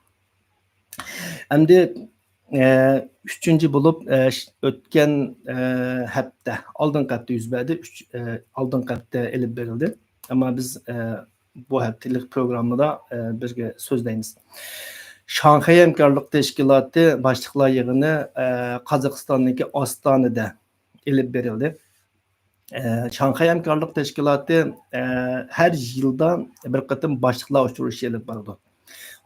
ئەمدى، ئە، ئۈچىنچى بولۇپ، ئە، ش-، ئۆتكەن، ئە، ھەپتە، ئالدىنقى ھەپتە يۈز بەردى، ئۈچ، ئە، ئالدىنقى ھەپتە ئېلىپ بېرىلدى. ئەمما بىز، ئە، بۇ ھەپتىلىك پروگراممىدا، ئە، بىرگە سۆزلەيمىز. شاڭخەي ھەمكارلىق تەشكىلاتى باشلىقلار يىغىنى، ئە، قازاقىستاننىڭكى ئاستانىدە ئېلىپ بېرىلدى. ئە، شاڭخەي ھەمكارلىق تەشكىلاتى، ئە، ھەر يىلدا بىر قېتىم باشلىقلار ئۇچرىشىشى ئېلىپ بارىدۇ.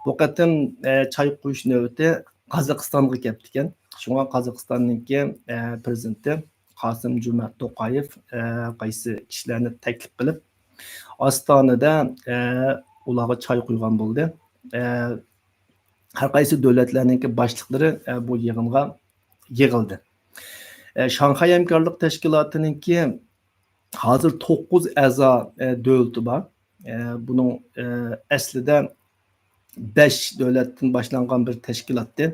بۇ قېتىم، ئە، چاي قۇيۇش نۆۋىتى قازاقىستانغا كەپتىكەن. شۇڭا قازاقىستاننىڭكى، ئە، پىرېزىدېنتى قاسىم جومارت توقايېف، ئە، قايسى كىشىلەرنى تەكلىپ قىلىپ، ئاستانىدە، ئە، ئۇلارغا چاي قۇيغان بولدى. ئە، ھەر قايسى دۆلەتلەرنىڭكى باشلىقلىرى، ئە، بۇ يىغىنغا يىغىلدى. ئە، شاڭخەي ھەمكارلىق تەشكىلاتىنىڭكى ھازىر توققۇز ئەزا، ئە، دۆلىتى بار. ئە، بۇنىڭ، ئە، ئەسلىدە بەش دۆلەتتىن باشلانغان بىر تەشكىلاتتى.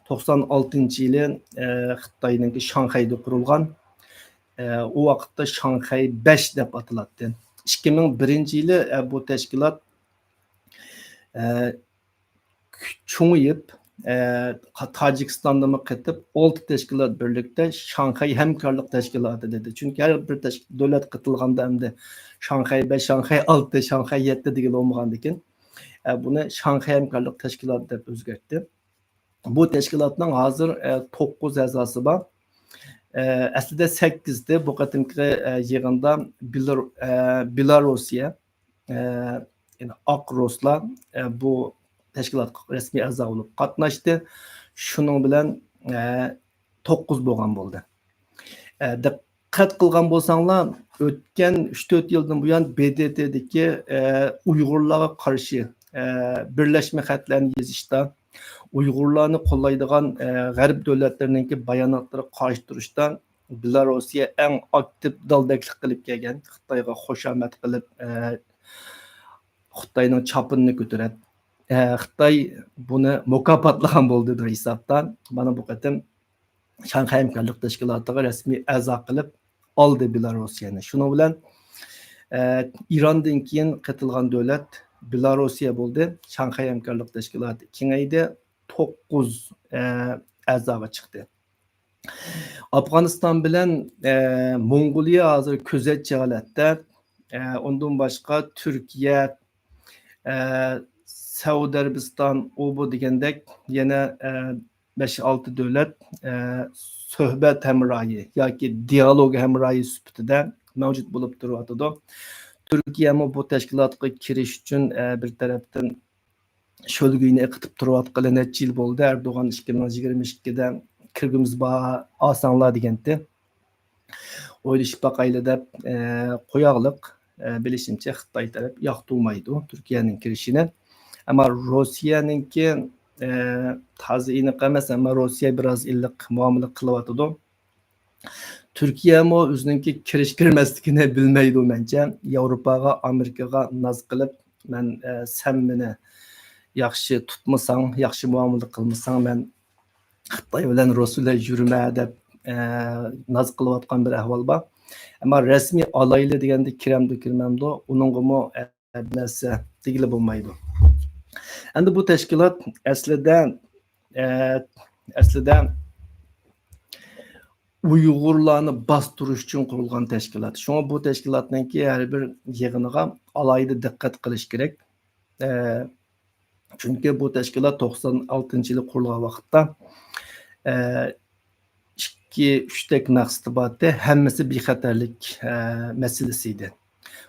توقسان ئالتىنچى يىلى، ئە، خىتاينىڭكى شاڭخەيدە قۇرۇلغان. ئە، ئۇ ۋاقىتتا شاڭخەي بەش دەپ ئاتىلاتتى. ئىككى مىڭ بىرىنچى يىلى، ئە، بۇ تەشكىلات، ئە، چوڭىيىپ، ئە، قا-، تاجىكىستاندىمۇ قېتىپ، ئالتە تەشكىلات بىرلىكتە شاڭخەي ھەمكارلىق تەشكىلاتى دېدى. چۈنكى ھەر بىر تەش-، دۆلەت قېتىلغاندا ئەمدى شاڭخەي بەش، شاڭخەي ئالتە، شاڭخەي يەتتە دېگىلى بولمىغاندىكىن، ئە، بۇنى شاڭخەي ھەمكارلىق تەشكىلاتى دەپ ئۆزگەرتتى. بۇ تەشكىلاتنىڭ ھازىر، ئە، توققۇز ئەزاسى بار. ئە، ئەسلىدە سەككىزدى. بۇ قېتىمقى، ئە، يىغىندا بىلار-، ئە، بېلاروسىيە، ئە، يەنى ئاق رۇسلار، ئە، بۇ تەشكىلاتقا رەسمىي ئەزا بولۇپ قاتناشتى. شۇنىڭ بىلەن، ئە، توققۇز بولغان بولدى. ئە، دىق-، دىققەت قىلغان بولساڭلار، ئۆتكەن ئۈچ تۆت يىلدىن بۇيان ب د ت دىكى، ئە، ئۇيغۇرلارغا قارشى، ئە، بىرلەشمە خەتلەرنى يېزىشتا، ئۇيغۇرلارنى قوللايدىغان، ئە، غەرب دۆلەتلىرىنىڭكى باياناتلىرىغا قارشى تۇرۇشتا بېلاروسىيە ئەڭ ئاكتىپ دالدەكلىك قىلىپ كەلگەن، خىتايغا خۇشامەت قىلىپ، ئە، خىتاينىڭ چاپىنىنى كۆتۈرۈپ، ئە، خىتاي بۇنى مۇكاپاتلىغان بولدى بىر ھېسابتا. مانا بۇ قېتىم شاڭخەي ھەمكارلىق تەشكىلاتىغا رەسمىي ئەزا قىلىپ ئالدى بېلاروسىيەنى. شۇنىڭ بىلەن، ئە، ئىراندىن كېيىن قېتىلغان دۆلەت بېلاروسىيە بولدى. شاڭخەي ھەمكارلىق تەشكىلاتى كېڭەيدى. توققۇز، ئە، ئەزاغا چىقتى. ئافغانىستان بىلەن، ئە، موڭغۇلىيە ھازىر كۆزەتچى ھالەتتە. ئە، ئۇندىن باشقا تۈركىيە، ئە، سەئۇدى ئەرەبىستان، ئۇ بۇ دېگەندەك يەنە، ئە، بەش ئالتە دۆلەت، ئە، سۆھبەت ھەمراھى ياكى دىئالوگ ھەمراھى سۈپىتىدە مەۋجۇت بولۇپ تۇرۇۋاتىدۇ. تۈركىيەمۇ بۇ تەشكىلاتقا كىرىش ئۈچۈن، ئە، بىر تەرەپتىن شۆلگىينى ئېقىتىپ تۇرۇۋاتقىلى نەچچە يىل بولدى. ئەردوغان ئىككى مىڭ يىگىرمە ئىككىدە كىرگۈمىز بار ئالساڭلار دېگەنتى. ئويلىشىپ باقايلى دەپ، ئە، قوياغلىق. ئە، بىلىشىمچە، خىتاي تەرەپ ياقتۇرمايدۇ تۈركىيەنىڭ كىرىشىنى. ئەمما روسىيەنىڭكى، ئە، تازا ئېنىق ئەمەس، ئەمما روسىيە بىراز ئىللىق مۇئامىلە قىلىۋاتىدۇ. تۈركىيەمۇ ئۆزىنىڭكى كىرىش كىرمەسلىكىنى بىلمەيدۇ مەنچە. ياۋروپاغا، ئامېرىكىغا ناز قىلىپ، مەن، ئە، سەن مېنى ياخشى تۇتمىساڭ، ياخشى مۇئامىلە قىلمىساڭ، مەن خىتاي بىلەن، رۇس بىلەن يۈرمە دەپ، ئە، ناز قىلىۋاتقان بىر ئەھۋال بار. ئەمما رەسمىي ئالايلى دېگەندە كىرەمدۇ، كىرمەمدۇ، ئۇنىڭغىمۇ، ئە، بىر نەرسە دېگىلى بولمايدۇ. ئەمدى بۇ تەشكىلات ئەسلىدە، ئە، ئەسلىدە ئۇيغۇرلارنى باستۇرۇش ئۈچۈن قۇرۇلغان تەشكىلات. شۇڭا بۇ تەشكىلاتنىڭكى ھەر بىر يىغىنىغا ئالاھىدە دىققەت قىلىش كېرەك. ئە، چۈنكى بۇ تەشكىلات توقسان ئالتىنچى يىلى قۇرۇلغان ۋاقىتتا، ئە، ئىككى، ئۈچتەك مەقسىتى بارتى. ھەممىسى بىخەتەرلىك، ئە، مەسىلىسى ئىدى.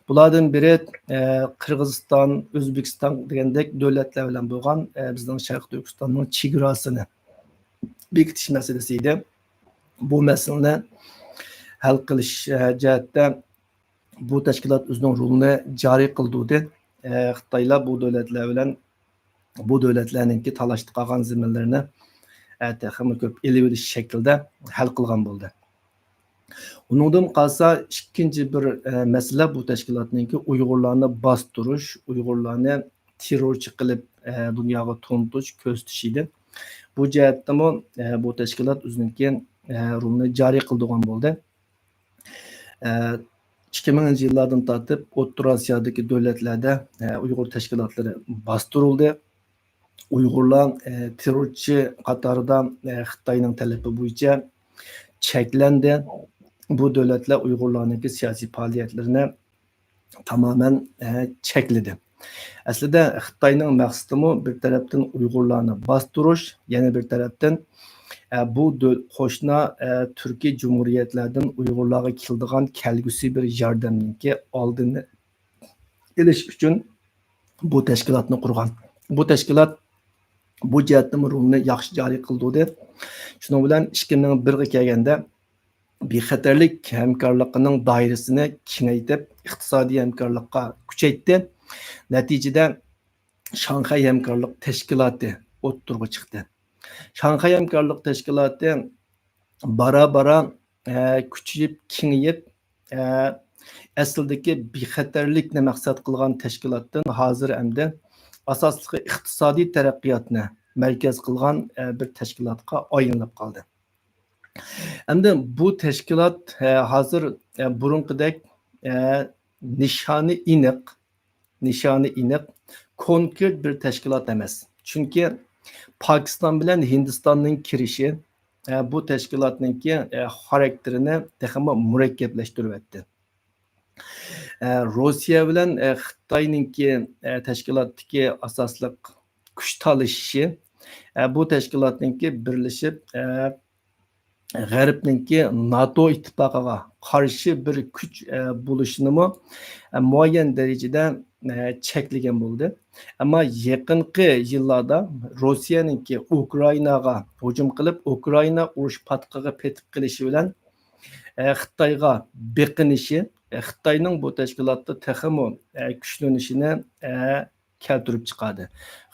بۇلاردىن بىرى، ئە، قىرغىزىستان، ئۆزبېكىستان دېگەندەك دۆلەتلەر بىلەن بولغان، ئە، بىزنىڭ شەرقىي تۈركىستاننىڭ چېگراسىنى بېكىتىش مەسىلىسى ئىدى. بۇ مەسىلىنى ھەل قىلىش، ئە، جەھەتتە بۇ تەشكىلات ئۆزىنىڭ رولىنى جارى قىلدۇردى. ئە، خىتايلار بۇ دۆلەتلەر بىلەن، بۇ دۆلەتلەرنىڭكى تالاشتا قالغان زېمىنلىرىنى، ئە، تېخىمۇ كۆپ ئېلىۋېلىش شەكلىدە ھەل قىلغان بولدى. ئۇنىڭدىن قالسا ئىككىنچى بىر، ئە، مەسىلە بۇ تەشكىلاتنىڭكى ئۇيغۇرلارنى باستۇرۇش، ئۇيغۇرلارنى تېررورچى قىلىپ، ئە، دۇنياغا تونۇتۇش، كۆرسىتىش ئىدى. بۇ جەھەتتىمۇ، ئە، بۇ تەشكىلات ئۆزىنىڭكى، ئە، رولىنى جارى قىلدۇرغان بولدى. ئە، ئىككى مىڭىنچى يىللاردىن تارتىپ ئوتتۇرا ئاسىيادىكى دۆلەتلەردە، ئە، ئۇيغۇر تەشكىلاتلىرى باستۇرۇلدى. ئۇيغۇرلار، ئە، تېررورچى قاتارىدا، ئە، خىتاينىڭ تەلىپى بويىچە چەكلەندى. بۇ دۆلەتلەر ئۇيغۇرلارنىڭكى سىياسىي پائالىيەتلىرىنى تامامەن، ئە، چەكلىدى. ئەسلىدە خىتاينىڭ مەقسىتىمۇ بىر تەرەپتىن ئۇيغۇرلارنى باستۇرۇش، يەنە بىر تەرەپتىن، ئە، بۇ دۆ-، قوشنا، ئە، تۈركىي جۇمھۇرىيەتلەردىن ئۇيغۇرلارغا كېلىدىغان كەلگۈسى بىر ياردەمنىڭكى ئالدىنى ئېلىش ئۈچۈن بۇ تەشكىلاتنى قۇرغان. بۇ تەشكىلات بۇ جەھەتتىمۇ رولىنى ياخشى جارى قىلدۇردى. شۇنىڭ بىلەن ئىككى مىڭ بىرگە كەلگەندە بىخەتەرلىك ھەمكارلىقىنىڭ دائىرىسىنى كېڭەيتىپ، ئىقتىسادىي ھەمكارلىققا كۈچەيتتى. نەتىجىدە شاڭخەي ھەمكارلىق تەشكىلاتى ئوتتۇرىغا چىقتى. شاڭخەي ھەمكارلىق تەشكىلاتى بارا-بارا، ئە، كۈچىيىپ، كېڭىيىپ، ئە، ئەسلىدىكى بىخەتەرلىكنى مەقسەت قىلغان تەشكىلاتتىن ھازىر ئەمدى ئاساسلىقى ئىقتىسادىي تەرەققىياتنى مەركەز قىلغان، ئە، بىر تەشكىلاتقا ئايلىنىپ قالدى. ئەمدى بۇ تەشكىلات، ئە، ھازىر، ئە، بۇرۇنقىدەك، ئە، نىشانى ئېنىق، نىشانى ئېنىق، كونكرېت بىر تەشكىلات ئەمەس. چۈنكى پاكىستان بىلەن ھىندىستاننىڭ كىرىشى، ئە، بۇ تەشكىلاتنىڭكى، ئە، خاراكتېرىنى تېخىمۇ مۇرەككەپلەشتۈرۈۋەتتى. ئە، روسىيە بىلەن، ئە، خىتاينىڭكى، ئە، تەشكىلاتتىكى ئاساسلىق كۈچ تالىشىشى، ئە، بۇ تەشكىلاتنىڭكى بىرلىشىپ، ئە، غەربنىڭكى ناتو ئىتتىپاقىغا قارشى بىر كۈچ، ئە، بولۇشىنىمۇ، ئە، مۇئەييەن دەرىجىدە، ئە، چەكلىگەن بولدى. ئەمما يېقىنقى يىللاردا روسىيەنىڭكى ئۇكرائىناغا ھۇجۇم قىلىپ، ئۇكرائىنا ئۇرۇش پاتقىقىغا پېتىپ قېلىشى بىلەن، ئە، خىتايغا بېقىنىشى، ئە، خىتاينىڭ بۇ تەشكىلاتتا تېخىمۇ، ئە، كۈچلىنىشىنى، ئە، كەلتۈرۈپ چىقاردى.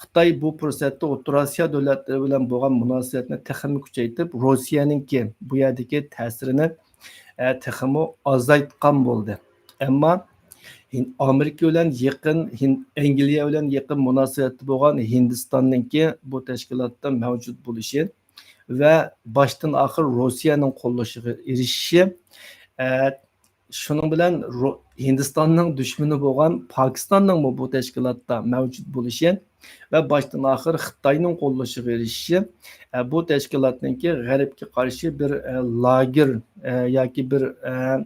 خىتاي بۇ پۇرسەتتە ئوتتۇرا ئاسىيا دۆلەتلىرى بىلەن بولغان مۇناسىۋەتنى تېخىمۇ كۈچەيتىپ، روسىيەنىڭكى بۇ يەردىكى تەسىرىنى، ئە، تېخىمۇ ئازايتقان بولدى. ئەمما ھىن-، ئامېرىكا بىلەن يېقىن، ھىن-، ئەنگلىيە بىلەن يېقىن مۇناسىۋەتتە بولغان ھىندىستاننىڭكى بۇ تەشكىلاتتا مەۋجۇت بولۇشى ۋە باشتىن ئاخىر روسىيەنىڭ قوللىشىغا ئېرىشىشى، ئە، شۇنىڭ بىلەن رو-، ھىندىستاننىڭ دۈشمىنى بولغان پاكىستاننىڭمۇ بۇ تەشكىلاتتا مەۋجۇت بولۇشى ۋە باشتىن ئاخىر خىتاينىڭ قوللىشىغا ئېرىشىشى، ئە، بۇ تەشكىلاتنىڭكى غەربكە قارشى بىر، ئە، لاگېر، ئە، ياكى بىر، ئە،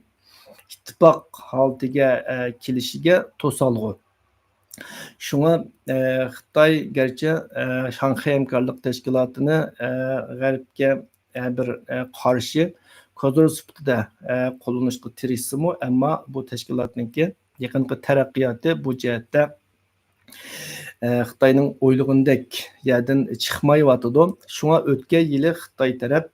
ئىتتىپاق ھالىتىگە، ئە، كېلىشىگە توسالغۇ. شۇڭا، ئە، خىتاي گەرچە، ئە، شاڭخەي ھەمكارلىق تەشكىلاتىنى، ئە، غەربكە، ئە، بىر، ئە، قارشى كوزىر سۈپىتىدە، ئە، قوللىنىشقا تىرىشسىمۇ، ئەمما بۇ تەشكىلاتنىڭكى يېقىنقى تەرەققىياتى بۇ جەھەتتە، ئە، خىتاينىڭ ئويلىغىنىدەك يەردىن چىقمايۋاتىدۇ. شۇڭا ئۆتكەن يىلى خىتاي تەرەپ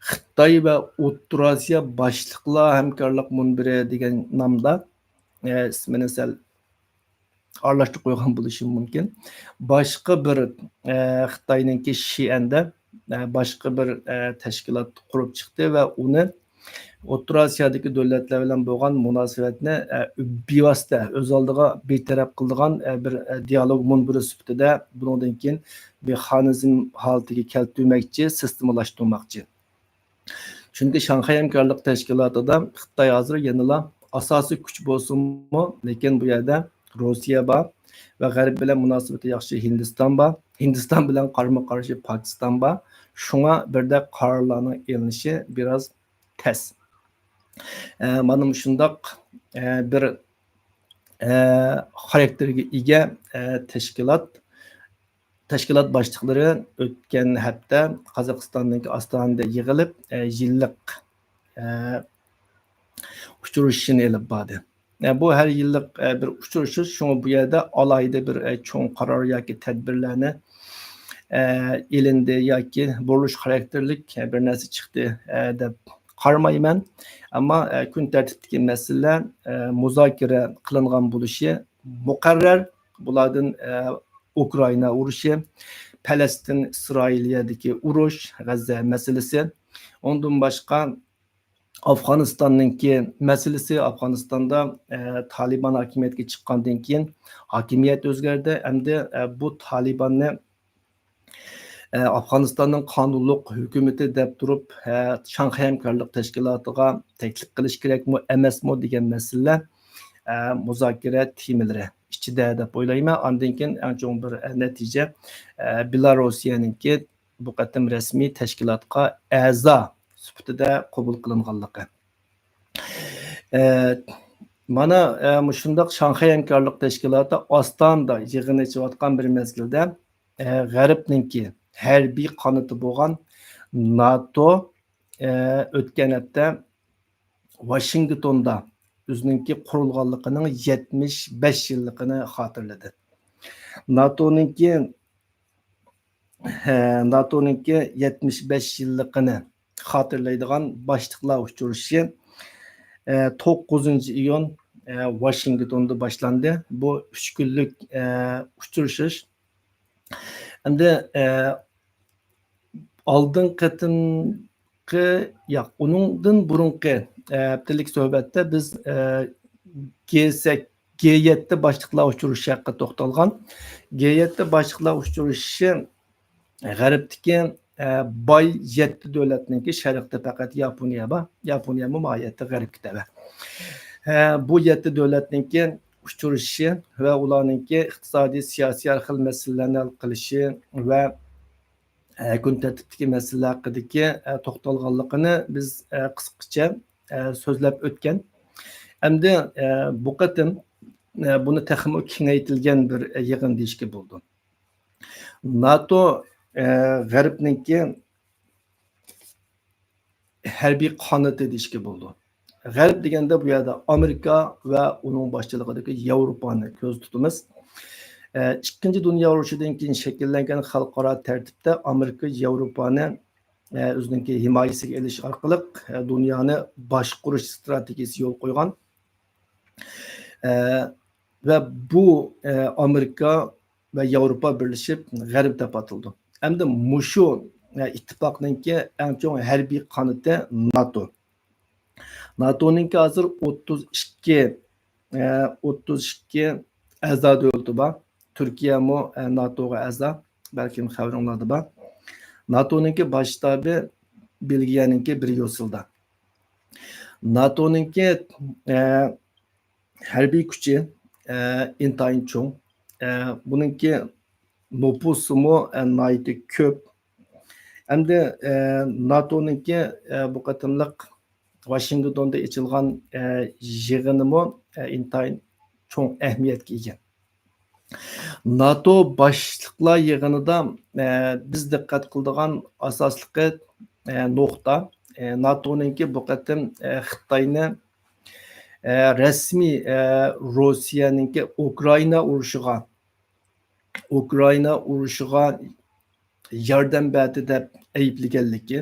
خىتاي ۋە ئوتتۇرا ئاسىيا باشلىقلار ھەمكارلىق مۇنبىرى دېگەن نامدا، ئە، ئىسمىنى سەل ئارىلاشتۇرۇپ قويغان بولۇشىمۇ مۇمكىن. باشقا بىر، ئە، خىتاينىڭكى شىئەندە، ئە، باشقا بىر، ئە، تەشكىلات قۇرۇپ چىقتى ۋە ئۇنى ئوتتۇرا ئاسىيادىكى دۆلەتلەر بىلەن بولغان مۇناسىۋەتنى، ئە، بىۋاسىتە ئۆز ئالدىغا بىر تەرەپ قىلىدىغان، ئە، بىر، ئە، دىيالوگ مۇنبىرى سۈپىتىدە بۇنىڭدىن كېيىن مېخانىزم ھالىتىگە كەلتۈرمەكچى، سىستېمىلاشتۇرماقچى. چۈنكى شاڭخەي ھەمكارلىق تەشكىلاتىدا خىتاي ھازىر يەنىلا ئاساسىي كۈچ بولسىمۇ، لېكىن بۇ يەردە روسىيە بار ۋە غەرب بىلەن مۇناسىۋىتى ياخشى ھىندىستان بار. ھىندىستان بىلەن قارمۇ قارشى پاكىستان بار. شۇڭا بىردەك قارارلارنىڭ ئېلىنىشى بىراز تەس. ئە، مانا مۇشۇنداق، ئە، بىر، ئە، خاراكتېرگە ئىگە، ئە، تەشكىلات، تەشكىلات باشلىقلىرى ئۆتكەن ھەپتە قازاقىستاننىڭكى ئاستانىدا يىغىلىپ، ئە، يىللىق، ئە، ئۇچرىشىشىنى ئېلىپ باردى. ئە، بۇ ھەر يىللىق، ئە، بىر ئۇچرىشىش، شۇڭا بۇ يەردە ئالاھىدە بىر، ئە، چوڭ قارار ياكى تەدبىرلەرنى، ئە، ئېلىندى ياكى بۇرۇلۇش خاراكتېرلىك، ئە، بىر نەرسە چىقتى، ئە، دەپ قارىمايمەن. ئەمما، ئە، كۈن تەرتىپتىكى مەسىلىلەر، ئە، مۇزاكىرە قىلىنغان بولۇشى مۇقەررەر. بۇلاردىن، ئە، ئۇكرائىنا ئۇرۇشى، پەلەستىن ئىسرائىلىيەدىكى ئۇرۇش، غەززە مەسىلىسى، ئۇندىن باشقا ئافغانىستاننىڭكى مەسىلىسى، ئافغانىستاندا، ئە، تالىبان ھاكىمىيەتكە چىققاندىن كېيىن ھاكىمىيەت ئۆزگەردى. ئەمدى، ئە، بۇ تالىباننى، ئە، ئافغانىستاننىڭ قانۇنلۇق ھۆكۈمىتى دەپ تۇرۇپ، ئە، شاڭخەي ھەمكارلىق تەشكىلاتىغا تەكلىپ قىلىش كېرەكمۇ، ئەمەسمۇ دېگەن مەسىلىلەر، ئە، مۇزاكىرە تېمىلىرى ئىچىدە دەپ ئويلايمەن. ئاندىن كېيىن ئەڭ چوڭ بىر، ئە، نەتىجە، ئە، بېلاروسىيەنىڭكى بۇ قېتىم رەسمىي تەشكىلاتقا ئەزا سۈپىتىدە قوبۇل قىلىنغانلىقى. ئە، مانا، ئە، مۇشۇنداق شاڭخەي ھەمكارلىق تەشكىلاتى ئاستانىدا يىغىن ئېچىۋاتقان بىر مەزگىلدە، ئە، غەربنىڭكى ھەربىي قانىتى بولغان ناتو، ئە، ئۆتكەن ھەپتە ۋاشىنگتوندا ئۆزىنىڭكى قۇرۇلغانلىقىنىڭ يەتمىش بەش يىللىقىنى خاتىرىلىدى. ناتونىڭكى، ھە، ناتونىڭكى يەتمىش بەش يىللىقىنى خاتىرىلەيدىغان باشلىقلار ئۇچرىشىشى، ئە، توققۇزىنچى ئىيۇن، ئە، ۋاشىنگتوندا باشلاندى. بۇ ئۈچ كۈنلۈك، ئە، ئۇچرىشىش. ئەمدى، ئە، ئالدىنقى قېتىمقى، ياق، ئۇنىڭدىن بۇرۇنقى، ئە، ھەپتىلىك سۆھبەتتە بىز، ئە، گ سەككىز، گ يەتتە باشلىقلار ئۇچرىشىشى ھەققىدە توختالغان. گ يەتتە باشلىقلار ئۇچرىشىشى غەربتىكى، ئە، باي يەتتە دۆلەتنىڭكى، شەرقتە پەقەت ياپونىيە بار. ياپونىيەمۇ ماھىيەتتە غەربكە تەۋە. ئە، بۇ يەتتە دۆلەتنىڭكى ئۇچرىشىشى ۋە ئۇلارنىڭكى ئىقتىسادىي، سىياسىي ھەر خىل مەسىلىلەرنى ھەل قىلىشى ۋە، ئە، كۈن تەرتىپتىكى مەسىلىلەر ھەققىدىكى، ئە، توختالغانلىقىنى بىز، ئە، قىسقىچە، ئە، سۆزلەپ ئۆتكەن. ئەمدى، ئە، بۇ قېتىم، ئە، بۇنى تېخىمۇ كېڭەيتىلگەن بىر يىغىن دېيىشكە بولىدۇ. ناتو، ئە، غەربنىڭكى ھەربىي قانىتى دېيىشكە بولىدۇ. غەرب دېگەندە بۇ يەردە ئامېرىكا ۋە ئۇنىڭ باشچىلىقىدىكى ياۋروپانى كۆزدە تۇتىمىز. ئە، ئىككىنچى دۇنيا ئۇرۇشىدىن كېيىن شەكىللەنگەن خەلقئارا تەرتىپتە ئامېرىكا ياۋروپانى ئە، ئۆزىنىڭكى ھىمايىسىگە ئېلىش ئارقىلىق، ئە، دۇنيانى باشقۇرۇش ئىستراتېگىيىسى يولغا قويغان. ئە، ۋە بۇ، ئە، ئامېرىكا ۋە ياۋروپا بىرلىشىپ غەرب دەپ ئاتىلىدۇ. ئەمدى مۇشۇ، ئە، ئىتتىپاقنىڭكى ئەڭ چوڭ ھەربىي قانىتى ناتو. ناتونىڭكى ھازىر ئوتتۇز ئىككى، ئە، ئوتتۇز ئىككى ئەزا دۆلىتى بار. تۈركىيەمۇ، ئە، ناتوغا ئەزا. بەلكىم خەۋىرىڭلاردا بار. ناتونىڭكى باش شتابى بېلگىيەنىڭكى بريۇسسېلدا. ناتونىڭكى، ئە، ھەربىي كۈچى، ئە، ئىنتايىن چوڭ. ئە، بۇنىڭكى نوپۇسىمۇ، ئە، ناھايىتى كۆپ. ئەمدى، ئە، ناتونىڭكى، ئە، بۇ قېتىملىق ۋاشىنگتوندا ئېچىلغان، ئە، يىغىنىمۇ، ئە، ئىنتايىن چوڭ ئەھمىيەتكە ئىگە. ناتو باشلىقلار يىغىنىدا، ئە، بىز دىققەت قىلىدىغان ئاساسلىقى، ئە، نۇقتا، ئە، ناتونىڭكى بۇ قېتىم، ئە، خىتاينى، ئە، رەسمىي، ئە، روسىيەنىڭكى ئۇكرائىنا ئۇرۇشىغا، ئۇكرائىنا ئۇرۇشىغا ياردەم بەردى دەپ ئەيىبلىگەنلىكى،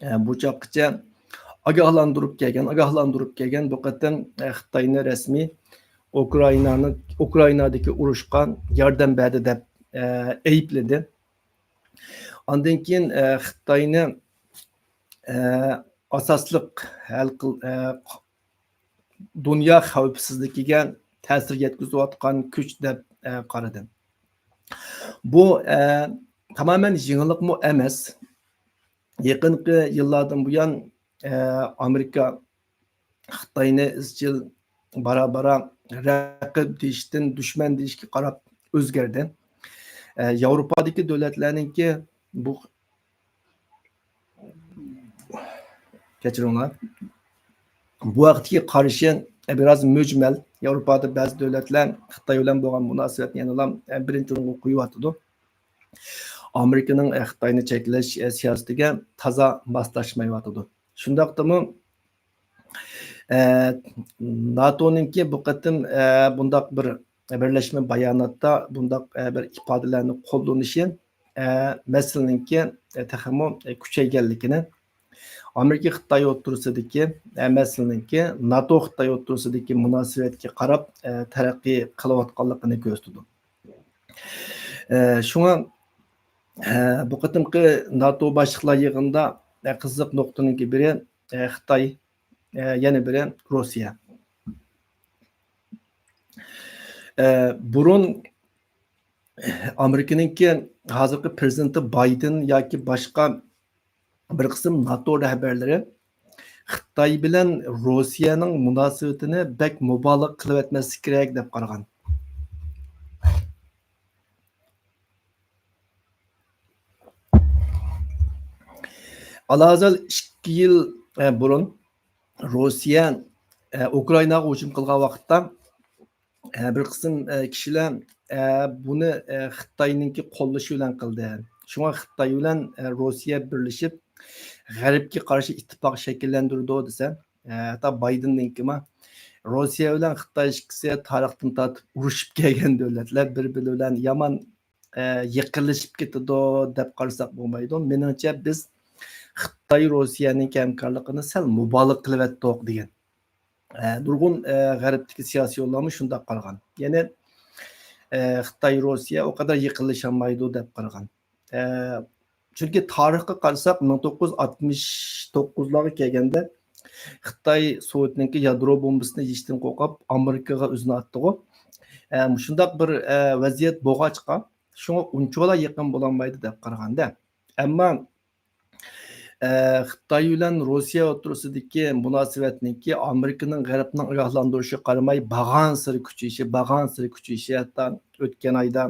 ئە، بۇ چاغقىچە ئاگاھلاندۇرۇپ كەلگەن، ئاگاھلاندۇرۇپ كەلگەن بۇ قېتىم، ئە، خىتاينى رەسمىي ئۇكرائىنانى، ئۇكرائىنادىكى ئۇرۇشقا ياردەم بەردى دەپ، ئە، ئەيىبلىدى. ئاندىن كېيىن، ئە، خىتاينى، ئە، ئاساسلىق ھەل قىل-، ئە، دۇنيا خەۋپسىزلىكىگە تەسىر يەتكۈزۈۋاتقان كۈچ دەپ، ئە، قارىدى. بۇ، ئە، تامامەن يېڭىلىقمۇ ئەمەس. يېقىنقى يىللاردىن بۇيان، ئە، ئامېرىكا خىتاينى ئىزچىل بارا-بارا رەقىب دېيىشتىن دۈشمەن دېيىشكە قاراپ ئۆزگەردى. ئە، ياۋروپادىكى دۆلەتلەرنىڭكى بۇ، كەچۈرۈڭلار، بۇ ھەقتىكى قارىشى بىراز مۈجمەل. ياۋروپادا بەزى دۆلەتلەر خىتاي بىلەن بولغان مۇناسىۋەتنى يەنىلا بىرىنچى ئورۇنغا قويۇۋاتىدۇ. ئامېرىكىنىڭ خىتاينى چەكلەش سىياسىتىگە تازا ماسلاشمايۋاتىدۇ. شۇنداقتىمۇ، ئە، ناتونىڭكى بۇ قېتىم، ئە، بۇنداق بىر بىرلەشمە باياناتتا بۇنداق، ئە، بىر ئىپادىلەرنى قوللىنىشى، ئە، مەسىلىنىڭكى، ئە، تېخىمۇ، ئە، كۈچەيگەنلىكىنى، ئامېرىكا خىتاي ئوتتۇرىسىدىكى، ئە، مەسىلىنىڭكى ناتو خىتاي ئوتتۇرىسىدىكى مۇناسىۋەتكە قاراپ، ئە، تەرەققىي قىلىۋاتقانلىقىنى كۆرسىتىدۇ. ئە، شۇڭا، ئە، بۇ قېتىمقى ناتو باشلىقلار يىغىنىدا، ئە، قىزىق نۇقتىنىڭكى بىرى، ئە، خىتاي، ئە، يەنە بىرى روسىيە. ئە، بۇرۇن ئامېرىكىنىڭكى ھازىرقى پىرېزىدېنتى بايدېن ياكى باشقا بىر قىسىم ناتو رەھبەرلىرى خىتاي بىلەن روسىيەنىڭ مۇناسىۋىتىنى بەك مۇبالىغە قىلىۋەتمەسلىك كېرەك دەپ قارىغان. ئالاھازال ئىككى يىل، ئە، بۇرۇن روسىيە، ئە، ئۇكرائىناغا ھۇجۇم قىلغان ۋاقىتتا، ئە، بىر قىسىم، ئە، كىشىلەر، ئە، بۇنى، ئە، خىتاينىڭكى قوللىشى بىلەن قىلدى. شۇڭا خىتاي بىلەن، ئە، روسىيە بىرلىشىپ غەربكە قارشى ئىتتىپاق شەكىللەندۈرىدۇ دېسە، ئە، ھەتتا بايدېننىڭكىمۇ، روسىيە بىلەن خىتاي ئىككىسى تارىختىن تارتىپ ئۇرۇشۇپ كەلگەن دۆلەتلەر، بىر-بىرى بىلەن يامان، ئە، يېقىنلىشىپ كېتىدۇ دەپ قارىساق بولمايدۇ. مېنىڭچە بىز خىتاي روسىيەنىڭ ھەمكارلىقىنى سەل مۇبالىغە قىلىۋەتتۇق دېگەن. ئە، نۇرغۇن، ئە، غەربتىكى سىياسىيونلارمۇ شۇنداق قارىغان. يەنى، ئە، خىتاي روسىيە ئۇ قەدەر يېقىنلىشالمايدۇ دەپ قارىغان. ئە، چۈنكى تارىخقا قارىساق، مىڭ توققۇز يۈز ئاتمىش توققۇزلارغا كەلگەندە خىتاي سوۋېتنىڭكى يادرو بومبىسىنى يېيىشتىن قورقۇپ، ئامېرىكىغا ئۆزىنى ئاتتىغۇ. ئە، مۇشۇنداق بىر، ئە، ۋەزىيەت بولغاچقا، شۇڭا ئۇنچىۋالا يېقىن بولالمايدۇ دەپ قارىغاندا. ئەمما، ئە، خىتاي بىلەن روسىيە ئوتتۇرىسىدىكى مۇناسىۋەتنىڭكى ئامېرىكىنىڭ، غەربنىڭ ئاگاھلاندۇرۇشىغا قارىماي بارغانسېرى كۈچىيىشى، بارغانسېرى كۈچىيىشى، ھەتتا ئۆتكەن ئايدا،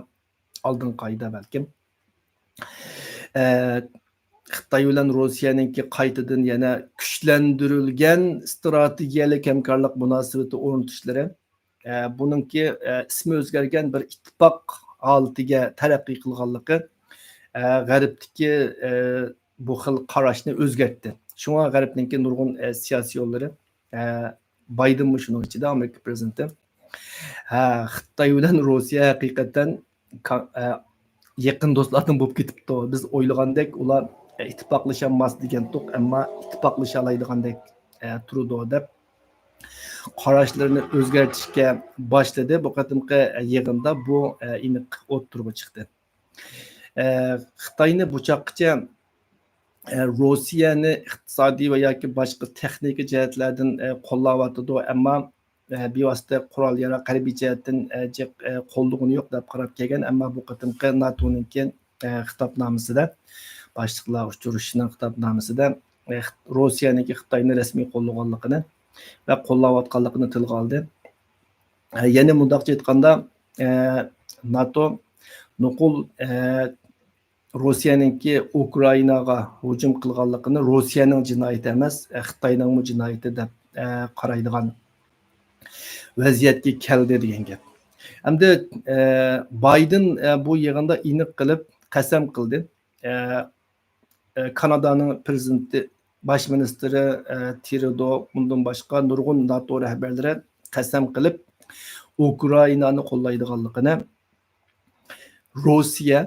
ئالدىنقى ئايدا بەلكىم، ئە، خىتاي بىلەن روسىيەنىڭكى قايتىدىن يەنە كۈچلەندۈرۈلگەن ئىستراتېگىيەلىك ھەمكارلىق مۇناسىۋىتى ئورنىتىشلىرى، ئە، بۇنىڭكى، ئە، ئىسمى ئۆزگەرگەن بىر ئىتتىپاق ھالىتىگە تەرەققىي قىلغانلىقى، ئە، غەربتىكى، ئە، بۇ خىل قاراشنى ئۆزگەرتتى. شۇڭا غەربنىڭكى نۇرغۇن، ئە، سىياسىيونلىرى، ئە، بايدېنمۇ شۇنىڭ ئىچىدە، ئامېرىكا پىرېزىدېنتى. ھە، خىتاي بىلەن روسىيە ھەقىقەتەن كا-، ئە، يېقىن دوستلاردىن بولۇپ كېتىپتۇ. بىز ئويلىغاندەك ئۇلار ئىتتىپاقلىشالماس دېگەنتۇق، ئەمما ئىتتىپاقلىشالايدىغاندەك، ئە، تۇرىدۇ دەپ قاراشلىرىنى ئۆزگەرتىشكە باشلىدى. بۇ قېتىمقى يىغىندا بۇ، ئە، ئېنىق ئوتتۇرىغا چىقتى. ئە، خىتاينى بۇ چاغقىچە، ئە، روسىيەنى ئىقتىسادىي ۋە ياكى باشقا تېخنىكا جەھەتلەردىن، ئە، قوللاۋاتىدۇ، ئەمما، ئە، بىۋاسىتە قورال ياراغ ھەربىي جەھەتتىن، ئە، جىق، ئە، قوللىغىنى يوق دەپ قاراپ كەلگەن، ئەمما بۇ قېتىمقى ناتونىڭكى، ئە، خىتابنامىسىدە، باشلىقلار ئۇچرىشىشىنىڭ خىتابنامىسىدە، ئە، خىت-، روسىيەنىڭكى خىتاينى رەسمىي قوللىغانلىقىنى ۋە قوللاۋاتقانلىقىنى تىلغا ئالدى. ئە، يەنە مۇنداقچە ئېيتقاندا، ئە، ناتو نوقۇل، ئە، روسىيەنىڭكى ئۇكرائىناغا ھۇجۇم قىلغانلىقىنى روسىيەنىڭ جىنايىتى ئەمەس، ئە، خىتاينىڭمۇ جىنايىتى دەپ، ئە، قارايدىغان ۋەزىيەتكە كەلدى دېگەن گەپ. ئەمدى، ئە، بايدېن، ئە، بۇ يىغىندا ئېنىق قىلىپ قەسەم قىلدى. ئە، ئە، كانادانىڭ پرېزىدېنتى، باش مىنىستىرى، ئە، تىرۇدو، ئۇندىن باشقا نۇرغۇن ناتو رەھبەرلىرى قەسەم قىلىپ، ئۇكرائىنانى قوللايدىغانلىقىنى، روسىيە،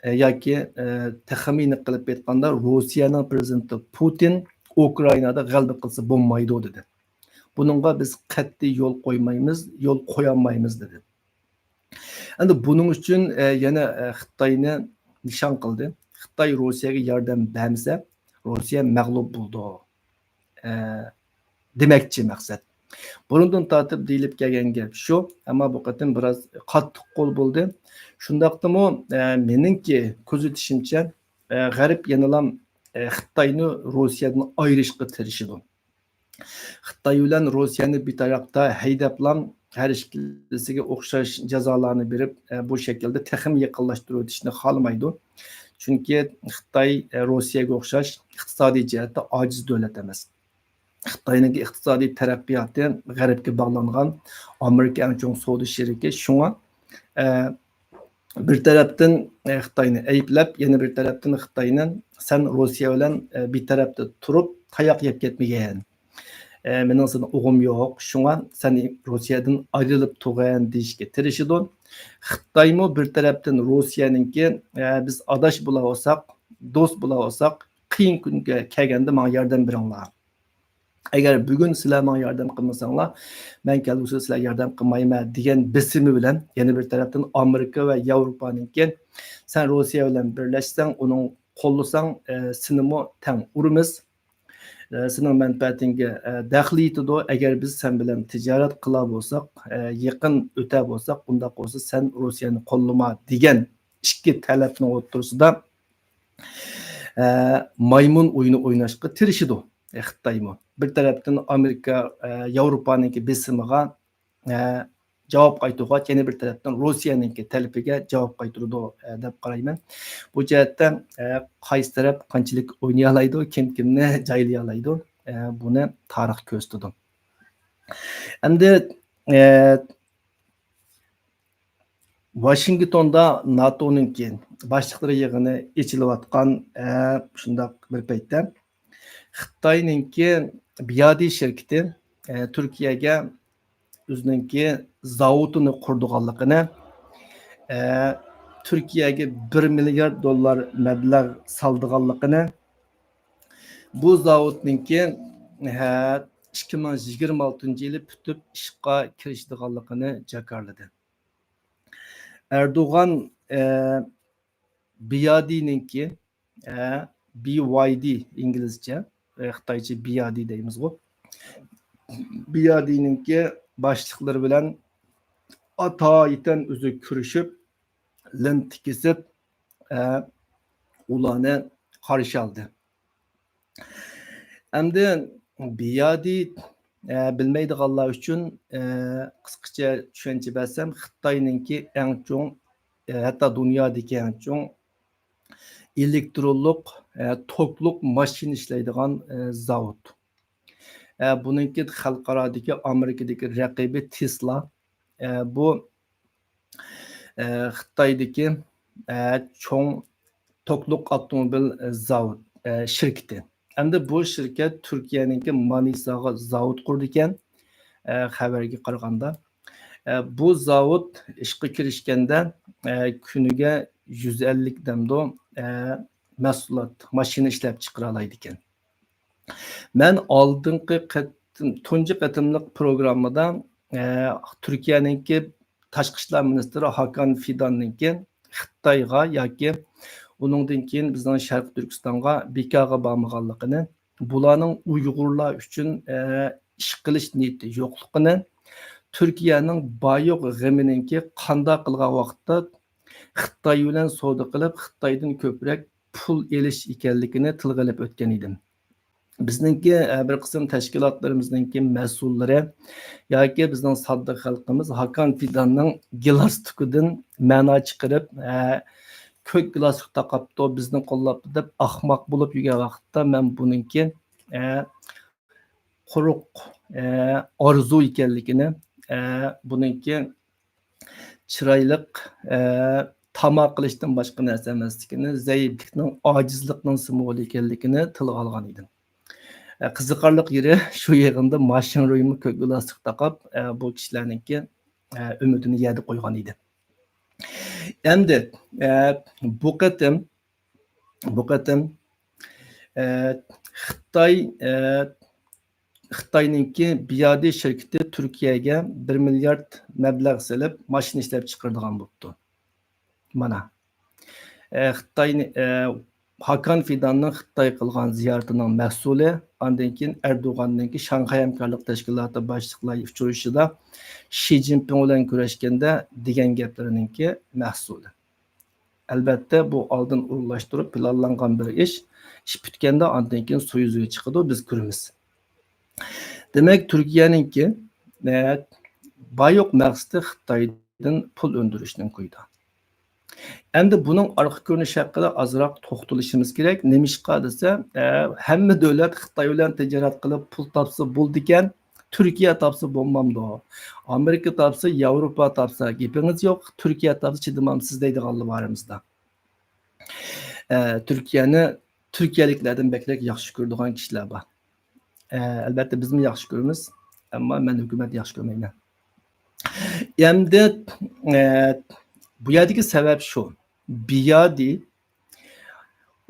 ئە، ياكى، ئە، تېخىمۇ ئېنىق قىلىپ ئېيتقاندا، روسىيەنىڭ پرېزىدېنتى پۇتىن ئۇكرائىنادا غەلىبە قىلسا بولمايدۇ دېدى. بۇنىڭغا بىز قەتئىي يول قويمايمىز، يول قويالمايمىز دېدى. ئەمدى بۇنىڭ ئۈچۈن، ئە، يەنە، ئە، خىتاينى نىشان قىلدى. خىتاي روسىيەگە ياردەم بەرمىسە، روسىيە مەغلۇپ بولىدۇ، ئە، دېمەكچى مەقسەت. بۇرۇندىن تارتىپ دېيىلىپ كەلگەن گەپ شۇ، ئەمما بۇ قېتىم بىراز قاتتىق قول بولدى. شۇنداقتىمۇ، ئە، مېنىڭكى كۆزىتىشىمچە، ئە، غەرب يەنىلا، ئە، خىتاينى روسىيەدىن ئايرىشقا تىرىشىدۇ. خىتاي بىلەن روسىيەنى بىتاراقتا ھەيدەپلا، ھەر ئىككىلىسىگە ئوخشاش جازالارنى بېرىپ، ئە، بۇ شەكىلدە تېخىمۇ يېقىنلاشتۇرۇۋېتىشنى خالىمايدۇ. چۈنكى خىتاي، ئە، روسىيەگە ئوخشاش ئىقتىسادىي جەھەتتە ئاجىز دۆلەت ئەمەس. خىتاينىڭكى ئىقتىسادىي تەرەققىياتى غەربكە باغلانغان، ئامېرىكا ئەڭ چوڭ سودا شېرىكى. شۇڭا، ئە، بىر تەرەپتىن، ئە، خىتاينى ئەيىبلەپ، يەنە بىر تەرەپتىن خىتاينى، سەن روسىيە بىلەن، ئە، بىر تەرەپتە تۇرۇپ تاياق يەپ كەتمىگەن. ئە، مېنىڭ سېنى ئوغۇم يوق، شۇڭا سەن روسىيەدىن ئايرىلىپ تۇرغىن دېيىشكە تىرىشىدۇ. خىتايمۇ بىر تەرەپتىن روسىيەنىڭكى، ئە، بىز ئاداش بولاۋاتساق، دوست بولاۋاتساق، قىيىن كۈنگە كەلگەندە ماڭا ياردەم بېرىڭلار. ئەگەر بۈگۈن سىلەر ماڭا ياردەم قىلمىساڭلار، مەن كەلگۈسىدە سىلەرگە ياردەم قىلمايمەن دېگەن بېسىمى بىلەن، يەنە بىر تەرەپتىن ئامېرىكا ۋە ياۋروپانىڭكى، سەن روسىيە بىلەن بىرلەشسەڭ، ئۇنىڭ قوللىساڭ، ئە، سېنىمۇ تەڭ ئۇرىمىز. ئە، سېنىڭ مەنپەئەتىڭگە، ئە، دەخلى يېتىدۇ. ئەگەر بىز سەن بىلەن تىجارەت قىلا بولساق، ئە، يېقىن ئۆتە بولساق، ئۇنداق بولسا سەن روسىيەنى قوللىما دېگەن ئىككى تەلەپنىڭ ئوتتۇرىسىدا، ئە، مايمۇن ئويۇنى ئويناشقا تىرىشىدۇ، ئە، خىتايمۇ. بىر تەرەپتىن ئامېرىكا، ئە، ياۋروپانىڭكى بېسىمىغا، ئە، جاۋاب قايتۇرغاچ، يەنە بىر تەرەپتىن روسىيەنىڭكى تەلىپىگە جاۋاب قايتۇرىدۇ، ئە، دەپ قارايمەن. بۇ جەھەتتە، ئە، قايسى تەرەپ قانچىلىك ئوينىيالايدۇ، كىم كىمنى جايلىيالايدۇ، ئە، بۇنى تارىخ كۆرسىتىدۇ. ئەمدى، ئە، ۋاشىنگتوندا ناتونىڭكى باشلىقلىرى يىغىنى ئېچىلىۋاتقان، ئە، شۇنداق بىر پەيتتە خىتاينىڭكى بىيادى شىركىتى، ئە، تۈركىيەگە ئۆزىنىڭكى زاۋۇتىنى قۇرىدىغانلىقىنى، ئە، تۈركىيەگە بىر مىليارد دوللار مەبلەغ سالىدىغانلىقىنى، بۇ زاۋۇتنىڭكى، ھە، ئىككى مىڭ يىگىرمە ئالتىنچى يىلى پۈتۈپ ئىشقا كىرىشىدىغانلىقىنى جاكارلىدى. ئەردوغان، ئە، بىيادىنىڭكى، ئە، بى ۋاي دى ئىنگلىزچە، ئە، خىتايچە بىيادى دەيمىزغۇ. بىيادىنىڭكى باشلىقلىرى بىلەن ئاتايىتەن ئۆزى كۆرۈشۈپ، لېنتە كېسىپ، ئە، ئۇلارنى قارشى ئالدى. ئەمدى بىيادى، ئە، بىلمەيدىغانلار ئۈچۈن، ئە، قىسقىچە چۈشەنچە بەرسەم، خىتاينىڭكى ئەڭ چوڭ، ئە، ھەتتا دۇنيادىكى ئەڭ چوڭ ئېلېكترونلۇق، ئە، توكلۇق ماشىنا ئىشلەيدىغان، ئە، زاۋۇت. ئە، بۇنىڭكى خەلقئارادىكى، ئامېرىكىدىكى رەقىبى تېسلا. ئە، بۇ، ئە، خىتايدىكى، ئە، چوڭ توكلۇق ئاپتوموبىل، ئە، زاۋۇت، ئە، شىركىتى. ئەمدى بۇ شىركەت تۈركىيەنىڭكى مانىساغا زاۋۇت قۇرىدىكەن، ئە، خەۋەرگە قارىغاندا. ئە، بۇ زاۋۇت ئىشقا كىرىشكەندە، ئە، كۈنىگە يۈز ئەللىك دەمدۇ، ئە، مەھسۇلات، ماشىنا ئىشلەپ چىقىرالايدىكەن. مەن ئالدىنقى قېتىم، تۇنجى قېتىملىق پروگراممىدا، ئە، تۈركىيەنىڭكى تاشقى ئىشلار مىنىستىرى ھاكان فىداننىڭكى خىتايغا ياكى ئۇنىڭدىن كېيىن بىزنىڭ شەرقىي تۈركىستانغا بىكارغا بارمىغانلىقىنى، بۇلارنىڭ ئۇيغۇرلار ئۈچۈن، ئە، ئىش قىلىش نىيىتى يوقلۇقىنى، تۈركىيەنىڭ بار-يوق غېمىنىڭكى قانداق قىلغان ۋاقىتتا خىتاي بىلەن سودا قىلىپ، خىتايدىن كۆپرەك پۇل ئېلىش ئىكەنلىكىنى تىلغا ئېلىپ ئۆتكەن ئىدىم. بىزنىڭكى، ئە، بىر قىسىم تەشكىلاتلىرىمىزنىڭكى مەسئۇللىرى ياكى بىزنىڭ ساددا خەلقىمىز ھاكان فىداننىڭ گىلاستۇكىدىن مەنا چىقىرىپ، ئە، كۆك گىلاستۇك تاقاپتۇ، بىزنى قوللاپتۇ دەپ ئاخماق بولۇپ يۈرگەن ۋاقىتتا مەن بۇنىڭكى، ئە، قۇرۇق، ئە، ئارزۇ ئىكەنلىكىنى، ئە، بۇنىڭكى چىرايلىق، ئە، تاما قىلىشتىن باشقا نەرسە ئەمەسلىكىنى، زەئىپلىكنىڭ، ئاجىزلىقنىڭ سىمۋولى ئىكەنلىكىنى تىلغا ئالغان ئىدىم. ئە، قىزىقارلىق يېرى، شۇ يىغىندا ما شىڭرۇيمۇ كۆك گىلاستۇك تاقاپ، ئە، بۇ كىشىلەرنىڭكى، ئە، ئۈمىدىنى يەردە قويغان ئىدى. ئەمدى، ئە، بۇ قېتىم، بۇ قېتىم، ئە، خىتاي، ئە، خىتاينىڭكى بىيادى شىركىتى تۈركىيەگە بىر مىليارد مەبلەغ سېلىپ، ماشىنا ئىشلەپ چىقىرىدىغان بوپتۇ. مانا، ئە، خىتاينى، ئە، ھاكان فىداننىڭ خىتايغا قىلغان زىيارىتىنىڭ مەھسۇلى، ئاندىن كېيىن ئەردوغاننىڭكى شاڭخەي ھەمكارلىق تەشكىلاتى باشلىقلار ئۇچرىشىشىدا شى جىنپىڭ بىلەن كۆرۈشكەندە دېگەن گەپلىرىنىڭكى مەھسۇلى. ئەلۋەتتە، بۇ ئالدىن ئورۇنلاشتۇرۇپ پىلانلانغان بىر ئىش. ئىش پۈتكەندە ئاندىن كېيىن سۇ يۈزىگە چىقىدۇ، بىز كۆرىمىز. دېمەك، تۈركىيەنىڭكى، ئە، بار-يوق مەقسىتى خىتايدىن پۇل ئۈندۈرۈشنىڭ كويىدا. ئەمدى بۇنىڭ ئارقا كۆرۈنۈشى ھەققىدە ئازراق توختىلىشىمىز كېرەك. نېمىشقا دېسە، ئە، ھەممە دۆلەت خىتاي بىلەن تىجارەت قىلىپ پۇل تاپسا بولىدىكەن، تۈركىيە تاپسا بولمامدۇ؟ ئامېرىكا تاپسا، ياۋروپا تاپسا، گېپىڭىز يوق، تۈركىيە تاپسا چىدىمامسىز دەيدىغانلار بار ئارىمىزدا. ئە، تۈركىيەنى، تۈركىيەلىكلەردىن بەكرەك ياخشى كۆرىدىغان كىشىلەر بار. ئە، ئەلۋەتتە، بىزمۇ ياخشى كۆرىمىز، ئەمما مەن ھۆكۈمەتنى ياخشى كۆرمەيمەن. ئەمدى، ئە، بۇ يەردىكى سەۋەب شۇ، بىيادى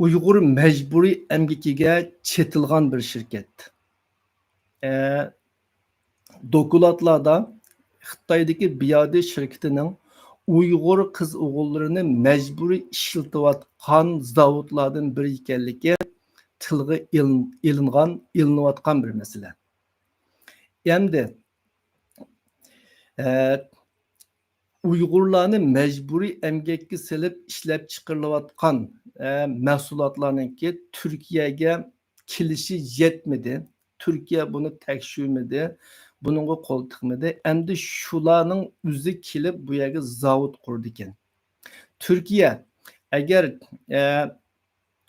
ئۇيغۇر مەجبۇرىي ئەمگىكىگە چېتىلغان بىر شىركەت. ئە، دوكلاتلاردا خىتايدىكى بىيادى شىركىتىنىڭ ئۇيغۇر قىز-ئوغۇللىرىنى مەجبۇرىي ئىشلىتىۋاتقان زاۋۇتلاردىن بىرى ئىكەنلىكى تىلغا ئېلىن-، ئېلىنغان، ئېلىنىۋاتقان بىر مەسىلە. ئەمدى، ئە، ئۇيغۇرلارنى مەجبۇرىي ئەمگەككە سېلىپ ئىشلەپچىقىرىلىۋاتقان، ئە، مەھسۇلاتلارنىڭكى تۈركىيەگە كېلىشى يەتمىدى. تۈركىيە بۇنى تەكشۈرمىدى، بۇنىڭغا قول تىقمىدى. ئەمدى شۇلارنىڭ ئۆزى كېلىپ بۇ يەرگە زاۋۇت قۇرىدىكەن. تۈركىيە ئەگەر، ئە،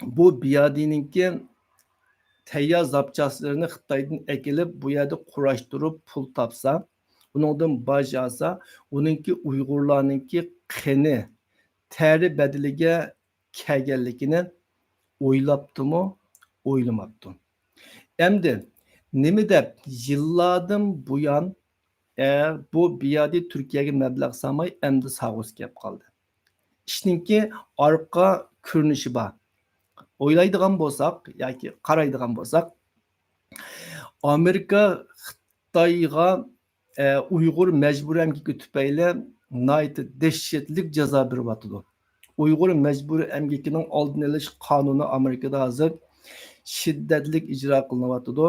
بۇ بىيادىنىڭكى تەييار زاپچاسلىرىنى خىتايدىن ئەكېلىپ، بۇ يەردە قۇراشتۇرۇپ پۇل تاپسا، ئۇنىڭدىن باج ئالسا، ئۇنىڭكى ئۇيغۇرلارنىڭكى قېنى، تەرى بەدىلىگە كەلگەنلىكىنى ئويلاپتۇمۇ، ئويلىماپتۇ. ئەمدى نېمە دەپ يىللاردىن بۇيان، ئە، بۇ بىيادى تۈركىيەگە مەبلەغ سالماي، ئەمدى ساغۇسى كەپ قالدى. ئىشنىڭكى ئارقا كۆرۈنۈشى بار. ئويلايدىغان بولساق ياكى قارايدىغان بولساق، ئامېرىكا خىتايغا، ئە، ئۇيغۇر مەجبۇرىي ئەمگىكى تۈپەيلى ناھايىتى دەھشەتلىك جازا بېرىۋاتىدۇ. ئۇيغۇر مەجبۇرىي ئەمگىكىنىڭ ئالدىنى ئېلىش قانۇنى ئامېرىكىدا ھازىر شىددەتلىك ئىجرا قىلىنىۋاتىدۇ.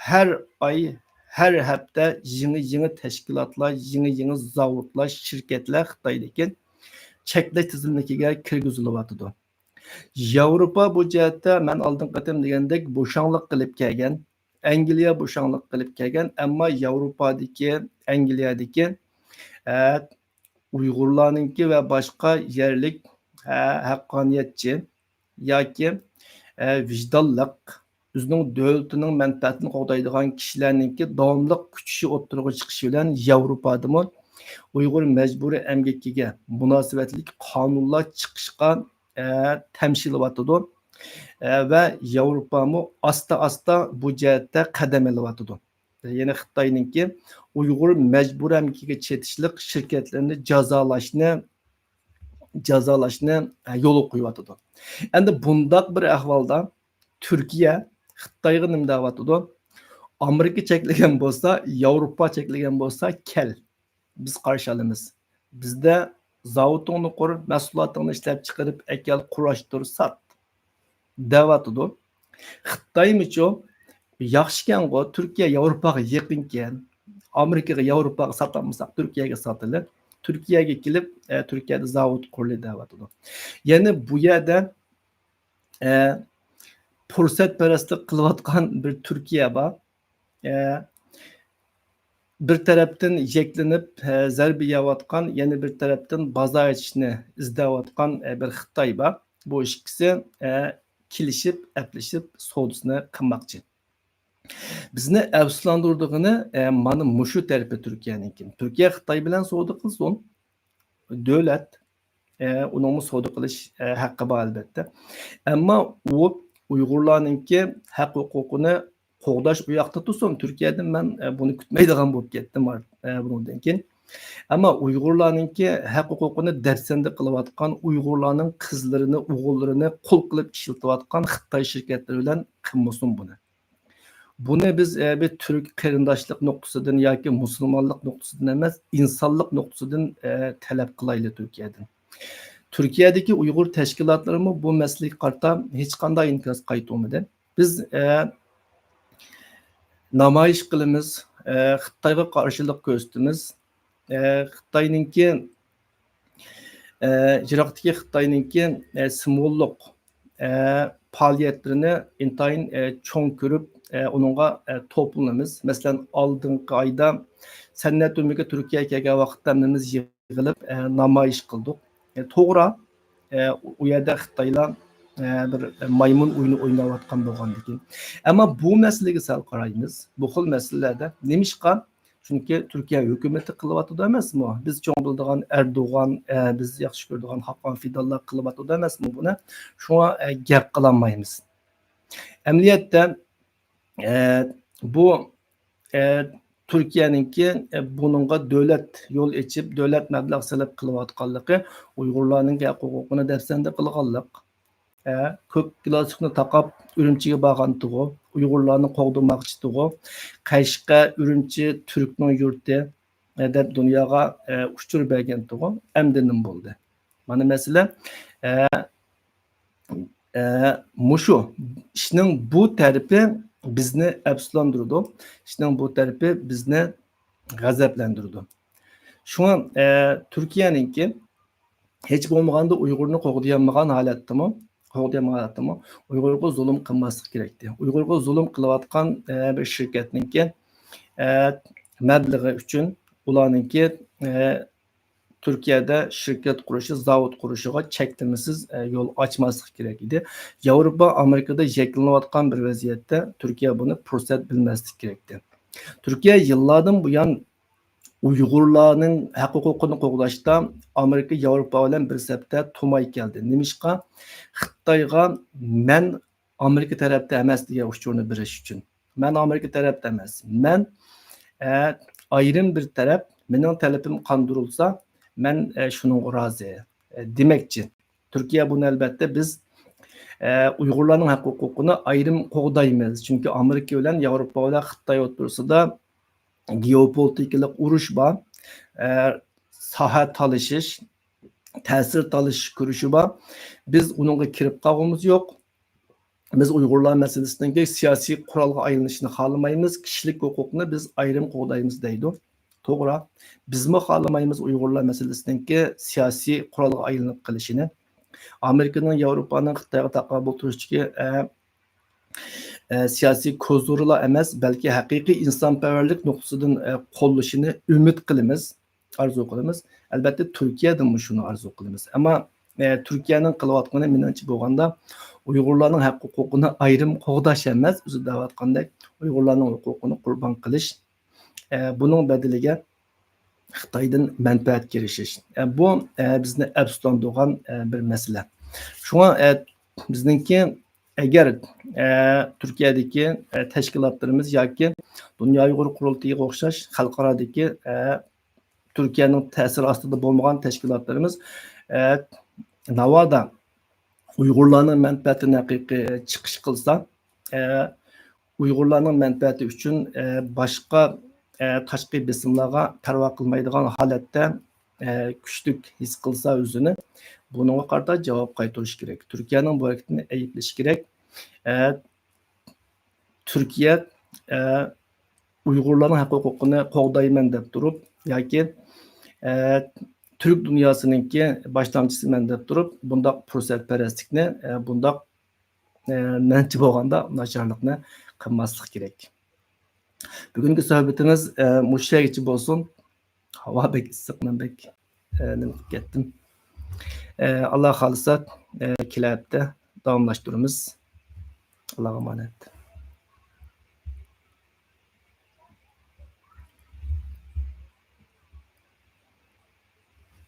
ھەر ئاي، ھەر ھەپتە يېڭى-يېڭى تەشكىلاتلار، يېڭى-يېڭى زاۋۇتلار، شىركەتلەر خىتايدىكى چەكلەش تىزىملىكىگە كىرگۈزۈلۈۋاتىدۇ. ياۋروپا بۇ جەھەتتە مەن ئالدىنقى قېتىم دېگەندەك بوشاڭلىق قىلىپ كەلگەن، ئەنگلىيە بوشاڭلىق قىلىپ كەلگەن، ئەمما ياۋروپادىكى، ئەنگلىيەدىكى، ئە، ئۇيغۇرلارنىڭكى ۋە باشقا يەرلىك، ئە، ھەققانىيەتچى ياكى، ئە، ۋىجدانلىق، ئۆزىنىڭ دۆلىتىنىڭ مەنپەئەتىنى قوغدايدىغان كىشىلەرنىڭكى داۋاملىق كۈچىشى، ئوتتۇرىغا چىقىشى بىلەن ياۋروپادىمۇ ئۇيغۇر مەجبۇرىي ئەمگىكىگە مۇناسىۋەتلىك قانۇنلار چىقىشقا، ئە، تەمشىلىۋاتىدۇ. ئە، ۋە ياۋروپامۇ ئاستا-ئاستا بۇ جەھەتتە قەدەم ئېلىۋاتىدۇ. يەنى خىتاينىڭكى ئۇيغۇر مەجبۇرىي ئەمگىكىگە چېتىشلىق شىركەتلىرىنى جازالاشنى، جازالاشنى، ئە، يولغا قويۇۋاتىدۇ. ئەمدى بۇنداق بىر ئەھۋالدا تۈركىيە خىتايغا نېمە دەۋاتىدۇ؟ ئامېرىكا چەكلىگەن بولسا، ياۋروپا چەكلىگەن بولسا، كەل، بىز قارشى ئالىمىز. بىزدە زاۋۇتۇڭنى قۇر، مەھسۇلاتىڭنى ئىشلەپچىقىرىپ ئەكەل، قۇراشتۇر، سات، دەۋاتىدۇ. خىتايمىچۇ؟ ياخشىكەنغۇ، تۈركىيە ياۋروپاغا يېقىنكەن. ئامېرىكىغا، ياۋروپاغا ساتالمىساق، تۈركىيەگە ساتىلى. تۈركىيەگە كېلىپ، ئە، تۈركىيەدە زاۋۇت قۇرۇلى دەۋاتىدۇ. يەنى بۇ يەردە، ئە، پۇرسەتپەرەسلىك قىلىۋاتقان بىر تۈركىيە بار. ئە، بىر تەرەپتىن يەكلىنىپ، ئە، زەربە يەۋاتقان، يەنە بىر تەرەپتىن بازار ئېچىشنى ئىزدەۋاتقان، ئە، بىر خىتاي بار. بۇ ئىككىسى، ئە، كېلىشىپ، ئەپلىشىپ، سودىسىنى قىلماقچى. بىزنى ئەپسۇسلاندۇرىدىغىنى، ئە، مانا مۇشۇ تەرىپى تۈركىيەنىڭكى. تۈركىيە خىتاي بىلەن سودا قىلسۇن، دۆلەت، ئە، ئۇنىڭمۇ سودا قىلىش، ئە، ھەققى بار، ئەلبەتتە. ئەمما ئۇ ئۇيغۇرلارنىڭكى ھەق ھوقۇقىنى قوغداش ئۇ ياقتا تۇرسۇن، تۈركىيەدىن مەن، ئە، بۇنى كۈتمەيدىغان بولۇپ كەتتىم، ئە، بۇنىڭدىن كېيىن. ئەمما ئۇيغۇرلارنىڭكى ھەق ھوقۇقىنى دەپسەندە قىلىۋاتقان، ئۇيغۇرلارنىڭ قىزلىرىنى، ئوغۇللىرىنى قۇل قىلىپ ئىشلىتىۋاتقان خىتاي شىركەتلىرى بىلەن قىلمىسۇن بۇنى. بۇنى بىز، ئە، بىر تۈرك قېرىنداشلىق نۇقتىسىدىن ياكى مۇسۇلمانلىق نۇقتىسىدىن ئەمەس، ئىنسانلىق نۇقتىسىدىن، ئە، تەلەپ قىلايلى تۈركىيەدىن. تۈركىيەدىكى ئۇيغۇر تەشكىلاتلىرىمۇ بۇ مەسىلىگە قارىتا ھېچقانداق ئىنكاس قايتۇرمىدى. بىز، ئە، نامايىش قىلىمىز، ئە، خىتايغا قارشىلىق كۆرسىتىمىز. ئە، خىتاينىڭكى، ئە، يىراقتىكى خىتاينىڭكى، ئە، سىمۋوللۇق، ئە، پائالىيەتلىرىنى ئىنتايىن، ئە، چوڭ كۆرۈپ، ئە، ئۇنىڭغا، ئە، توپلىنىمىز. مەسىلەن، ئالدىنقى ئايدا سەنئەت ئۆمىكى تۈركىيەگە كەلگەن ۋاقىتتا ھەممىمىز يىغىلىپ، ئە، نامايىش قىلدۇق. ئە، توغرا، ئە، ئۇ يەردە خىتايلار، ئە، بىر مايمۇن ئويۇنى ئويناۋاتقان بولغاندىكىن. ئەمما بۇ مەسىلىگە سەل قارايمىز. بۇ خىل مەسىلىلەردە. نېمىشقا؟ چۈنكى تۈركىيە ھۆكۈمىتى قىلىۋاتىدۇ ئەمەسمۇ؟ بىز چوڭ بىلىدىغان ئەردوغان، ئە، بىز ياخشى كۆرىدىغان خاقان فىدانلار قىلىۋاتىدۇ ئەمەسمۇ بۇنى؟ شۇڭا، ئە، گەپ قىلالمايمىز. ئەمەلىيەتتە، ئە، بۇ، ئە، تۈركىيەنىڭكى، ئە، بۇنىڭغا دۆلەت يول ئېچىپ، دۆلەت مەبلەغ سېلىپ قىلىۋاتقانلىقى ئۇيغۇرلارنىڭ ھەق ھوقۇقىنى دەپسەندە قىلغانلىق. ئە، كۆك گالستۇكنى تاقاپ ئۈرۈمچىگە بارغانتىغۇ، ئۇيغۇرلارنى قوغدىماقچىتىغۇ، قەشقەر، ئۈرۈمچى تۈركنىڭ يۇرتى، ئە، دەپ دۇنياغا، ئە، ئۇچۇر بەرگەنتىغۇ، ئەمدى نېمە بولدى؟ مانا مەسىلە، ئە، ئە، مۇشۇ ئىشنىڭ بۇ تەرىپى بىزنى ئەپسۇسلاندۇرىدۇ، ئىشنىڭ بۇ تەرىپى بىزنى غەزەپلەندۈرىدۇ. شۇڭا، ئە، تۈركىيەنىڭكى ھېچ بولمىغاندا ئۇيغۇرنى قوغدىيالمىغان ھالەتتىمۇ، قوغدىيالمىغان ھالەتتىمۇ ئۇيغۇرغا زۇلۇم قىلماسلىق كېرەكتى. ئۇيغۇرغا زۇلۇم قىلىۋاتقان، ئە، بىر شىركەتنىڭكى، ئە، مەبلىغى ئۈچۈن ئۇلارنىڭكى، ئە، تۈركىيەدە شىركەت قۇرۇشى، زاۋۇت قۇرۇشىغا چەكلىمىسىز، ئە، يول ئاچماسلىق كېرەك ئىدى. ياۋروپا، ئامېرىكىدا يەكلىنىۋاتقان بىر ۋەزىيەتتە تۈركىيە بۇنى پۇرسەت بىلمەسلىك كېرەكتى. تۈركىيە يىللاردىن بۇيان ئۇيغۇرلارنىڭ ھەق ھوقۇقىنى قوغداشتا ئامېرىكا، ياۋروپا بىلەن بىر سەپتە تۇرماي كەلدى. نېمىشقا؟ خىتايغا مەن ئامېرىكا تەرەپتە ئەمەس دېگەن ئۇچۇرنى بېرىش ئۈچۈن. مەن ئامېرىكا تەرەپتە ئەمەس. مەن، ئە، ئايرىم بىر تەرەپ، مېنىڭ تەلىپىم قاندۇرۇلسا، مەن، ئە، شۇنىڭغا رازى، ئە، دېمەكچى. تۈركىيە بۇنى ئەلبەتتە بىز، ئە، ئۇيغۇرلارنىڭ ھەق ھوقۇقىنى ئايرىم قوغدايمىز. چۈنكى ئامېرىكا بىلەن ياۋروپا بىلەن خىتاي ئوتتۇرىسىدا گېئوپولىتىكىلىق ئۇرۇش بار. ئە، ساھە تالىشىش، تەسىر تالىشىش كۈرىشى بار. بىز ئۇنىڭغا كىرىپ قالغۇمىز يوق. بىز ئۇيغۇرلار مەسىلىسىنىڭكى سىياسىي قورالغا ئايلىنىشىنى خالىمايمىز. كىشىلىك ھوقۇقنى بىز ئايرىم قوغدايمىز دەيدۇ. توغرا. بىزمۇ خالىمايمىز ئۇيغۇرلار مەسىلىسىنىڭكى سىياسىي قورالغا ئايلىنىپ قېلىشىنى. ئامېرىكىنىڭ، ياۋروپانىڭ خىتايغا تاقابىل تۇرۇشتىكى، ئە، ئە، سىياسىي كوزۇرلا ئەمەس، بەلكى ھەقىقىي ئىنسانپەرۋەرلىك نۇقتىسىدىن، ئە، قوللىشىنى ئۈمىد قىلىمىز، ئارزۇ قىلىمىز. ئەلبەتتە، تۈركىيەدىنمۇ شۇنى ئارزۇ قىلىمىز. ئەمما، ئە، تۈركىيەنىڭ قىلىۋاتقىنى مېنىڭچە بولغاندا، ئۇيغۇرلارنىڭ ھەق ھوقۇقىنى ئايرىم قوغداش ئەمەس، ئۆزى دەۋاتقاندەك، ئۇيغۇرلارنىڭ ھوقۇقىنى قۇربان قىلىش. ئە، بۇنىڭ بەدىلىگە خىتايدىن مەنپەئەتكە ئېرىشىش. ئە، بۇ، ئە، بىزنى ئەپسۇسلاندۇرغان، ئە، بىر مەسىلە. شۇڭا، ئە، بىزنىڭكى ئەگەر، ئە، تۈركىيەدىكى، ئە، تەشكىلاتلىرىمىز ياكى دۇنيا ئۇيغۇر قۇرۇلتىيىغا ئوخشاش خەلقئارادىكى، ئە، تۈركىيەنىڭ تەسىرى ئاستىدا بولمىغان تەشكىلاتلىرىمىز، ئە، ناۋادا ئۇيغۇرلارنىڭ مەنپەئەتىنى ھەقىقىي چىقىش قىلسا، ئە، ئۇيغۇرلارنىڭ مەنپەئەتى ئۈچۈن، ئە، باشقا، ئە، تاشقى بېسىملارغا پەرۋا قىلمايدىغان ھالەتتە، ئە، كۈچلۈك ھېس قىلسا ئۆزىنى، بۇنىڭغا قارىتا جاۋاب قايتۇرۇش كېرەك. تۈركىيەنىڭ بۇ ھەرىكىتىنى ئەيىبلەش كېرەك. ئە، تۈركىيە، ئە، ئۇيغۇرلارنىڭ ھەق ھوقۇقىنى قوغدايمەن دەپ تۇرۇپ ياكى، ئە، تۈرك دۇنياسىنىڭكى باشلامچىسىمەن دەپ تۇرۇپ، بۇنداق پۇرسەتپەرەسلىكنى، ئە، بۇنداق، ئە، مەنچە بولغاندا ناچارلىقنى قىلماسلىق كېرەك. بۈگۈنكى سۆھبىتىمىز، ئە، مۇشۇ يەرگىچە بولسۇن. ھاۋا بەك ئىسسىق، مەن بەك، ئە، نېمە قىلىپ كەتتىم. ئە، ئاللا خالىسا، ئە، كېلەر ھەپتە داۋاملاشتۇرىمىز. ئاللاغا ئامانەت.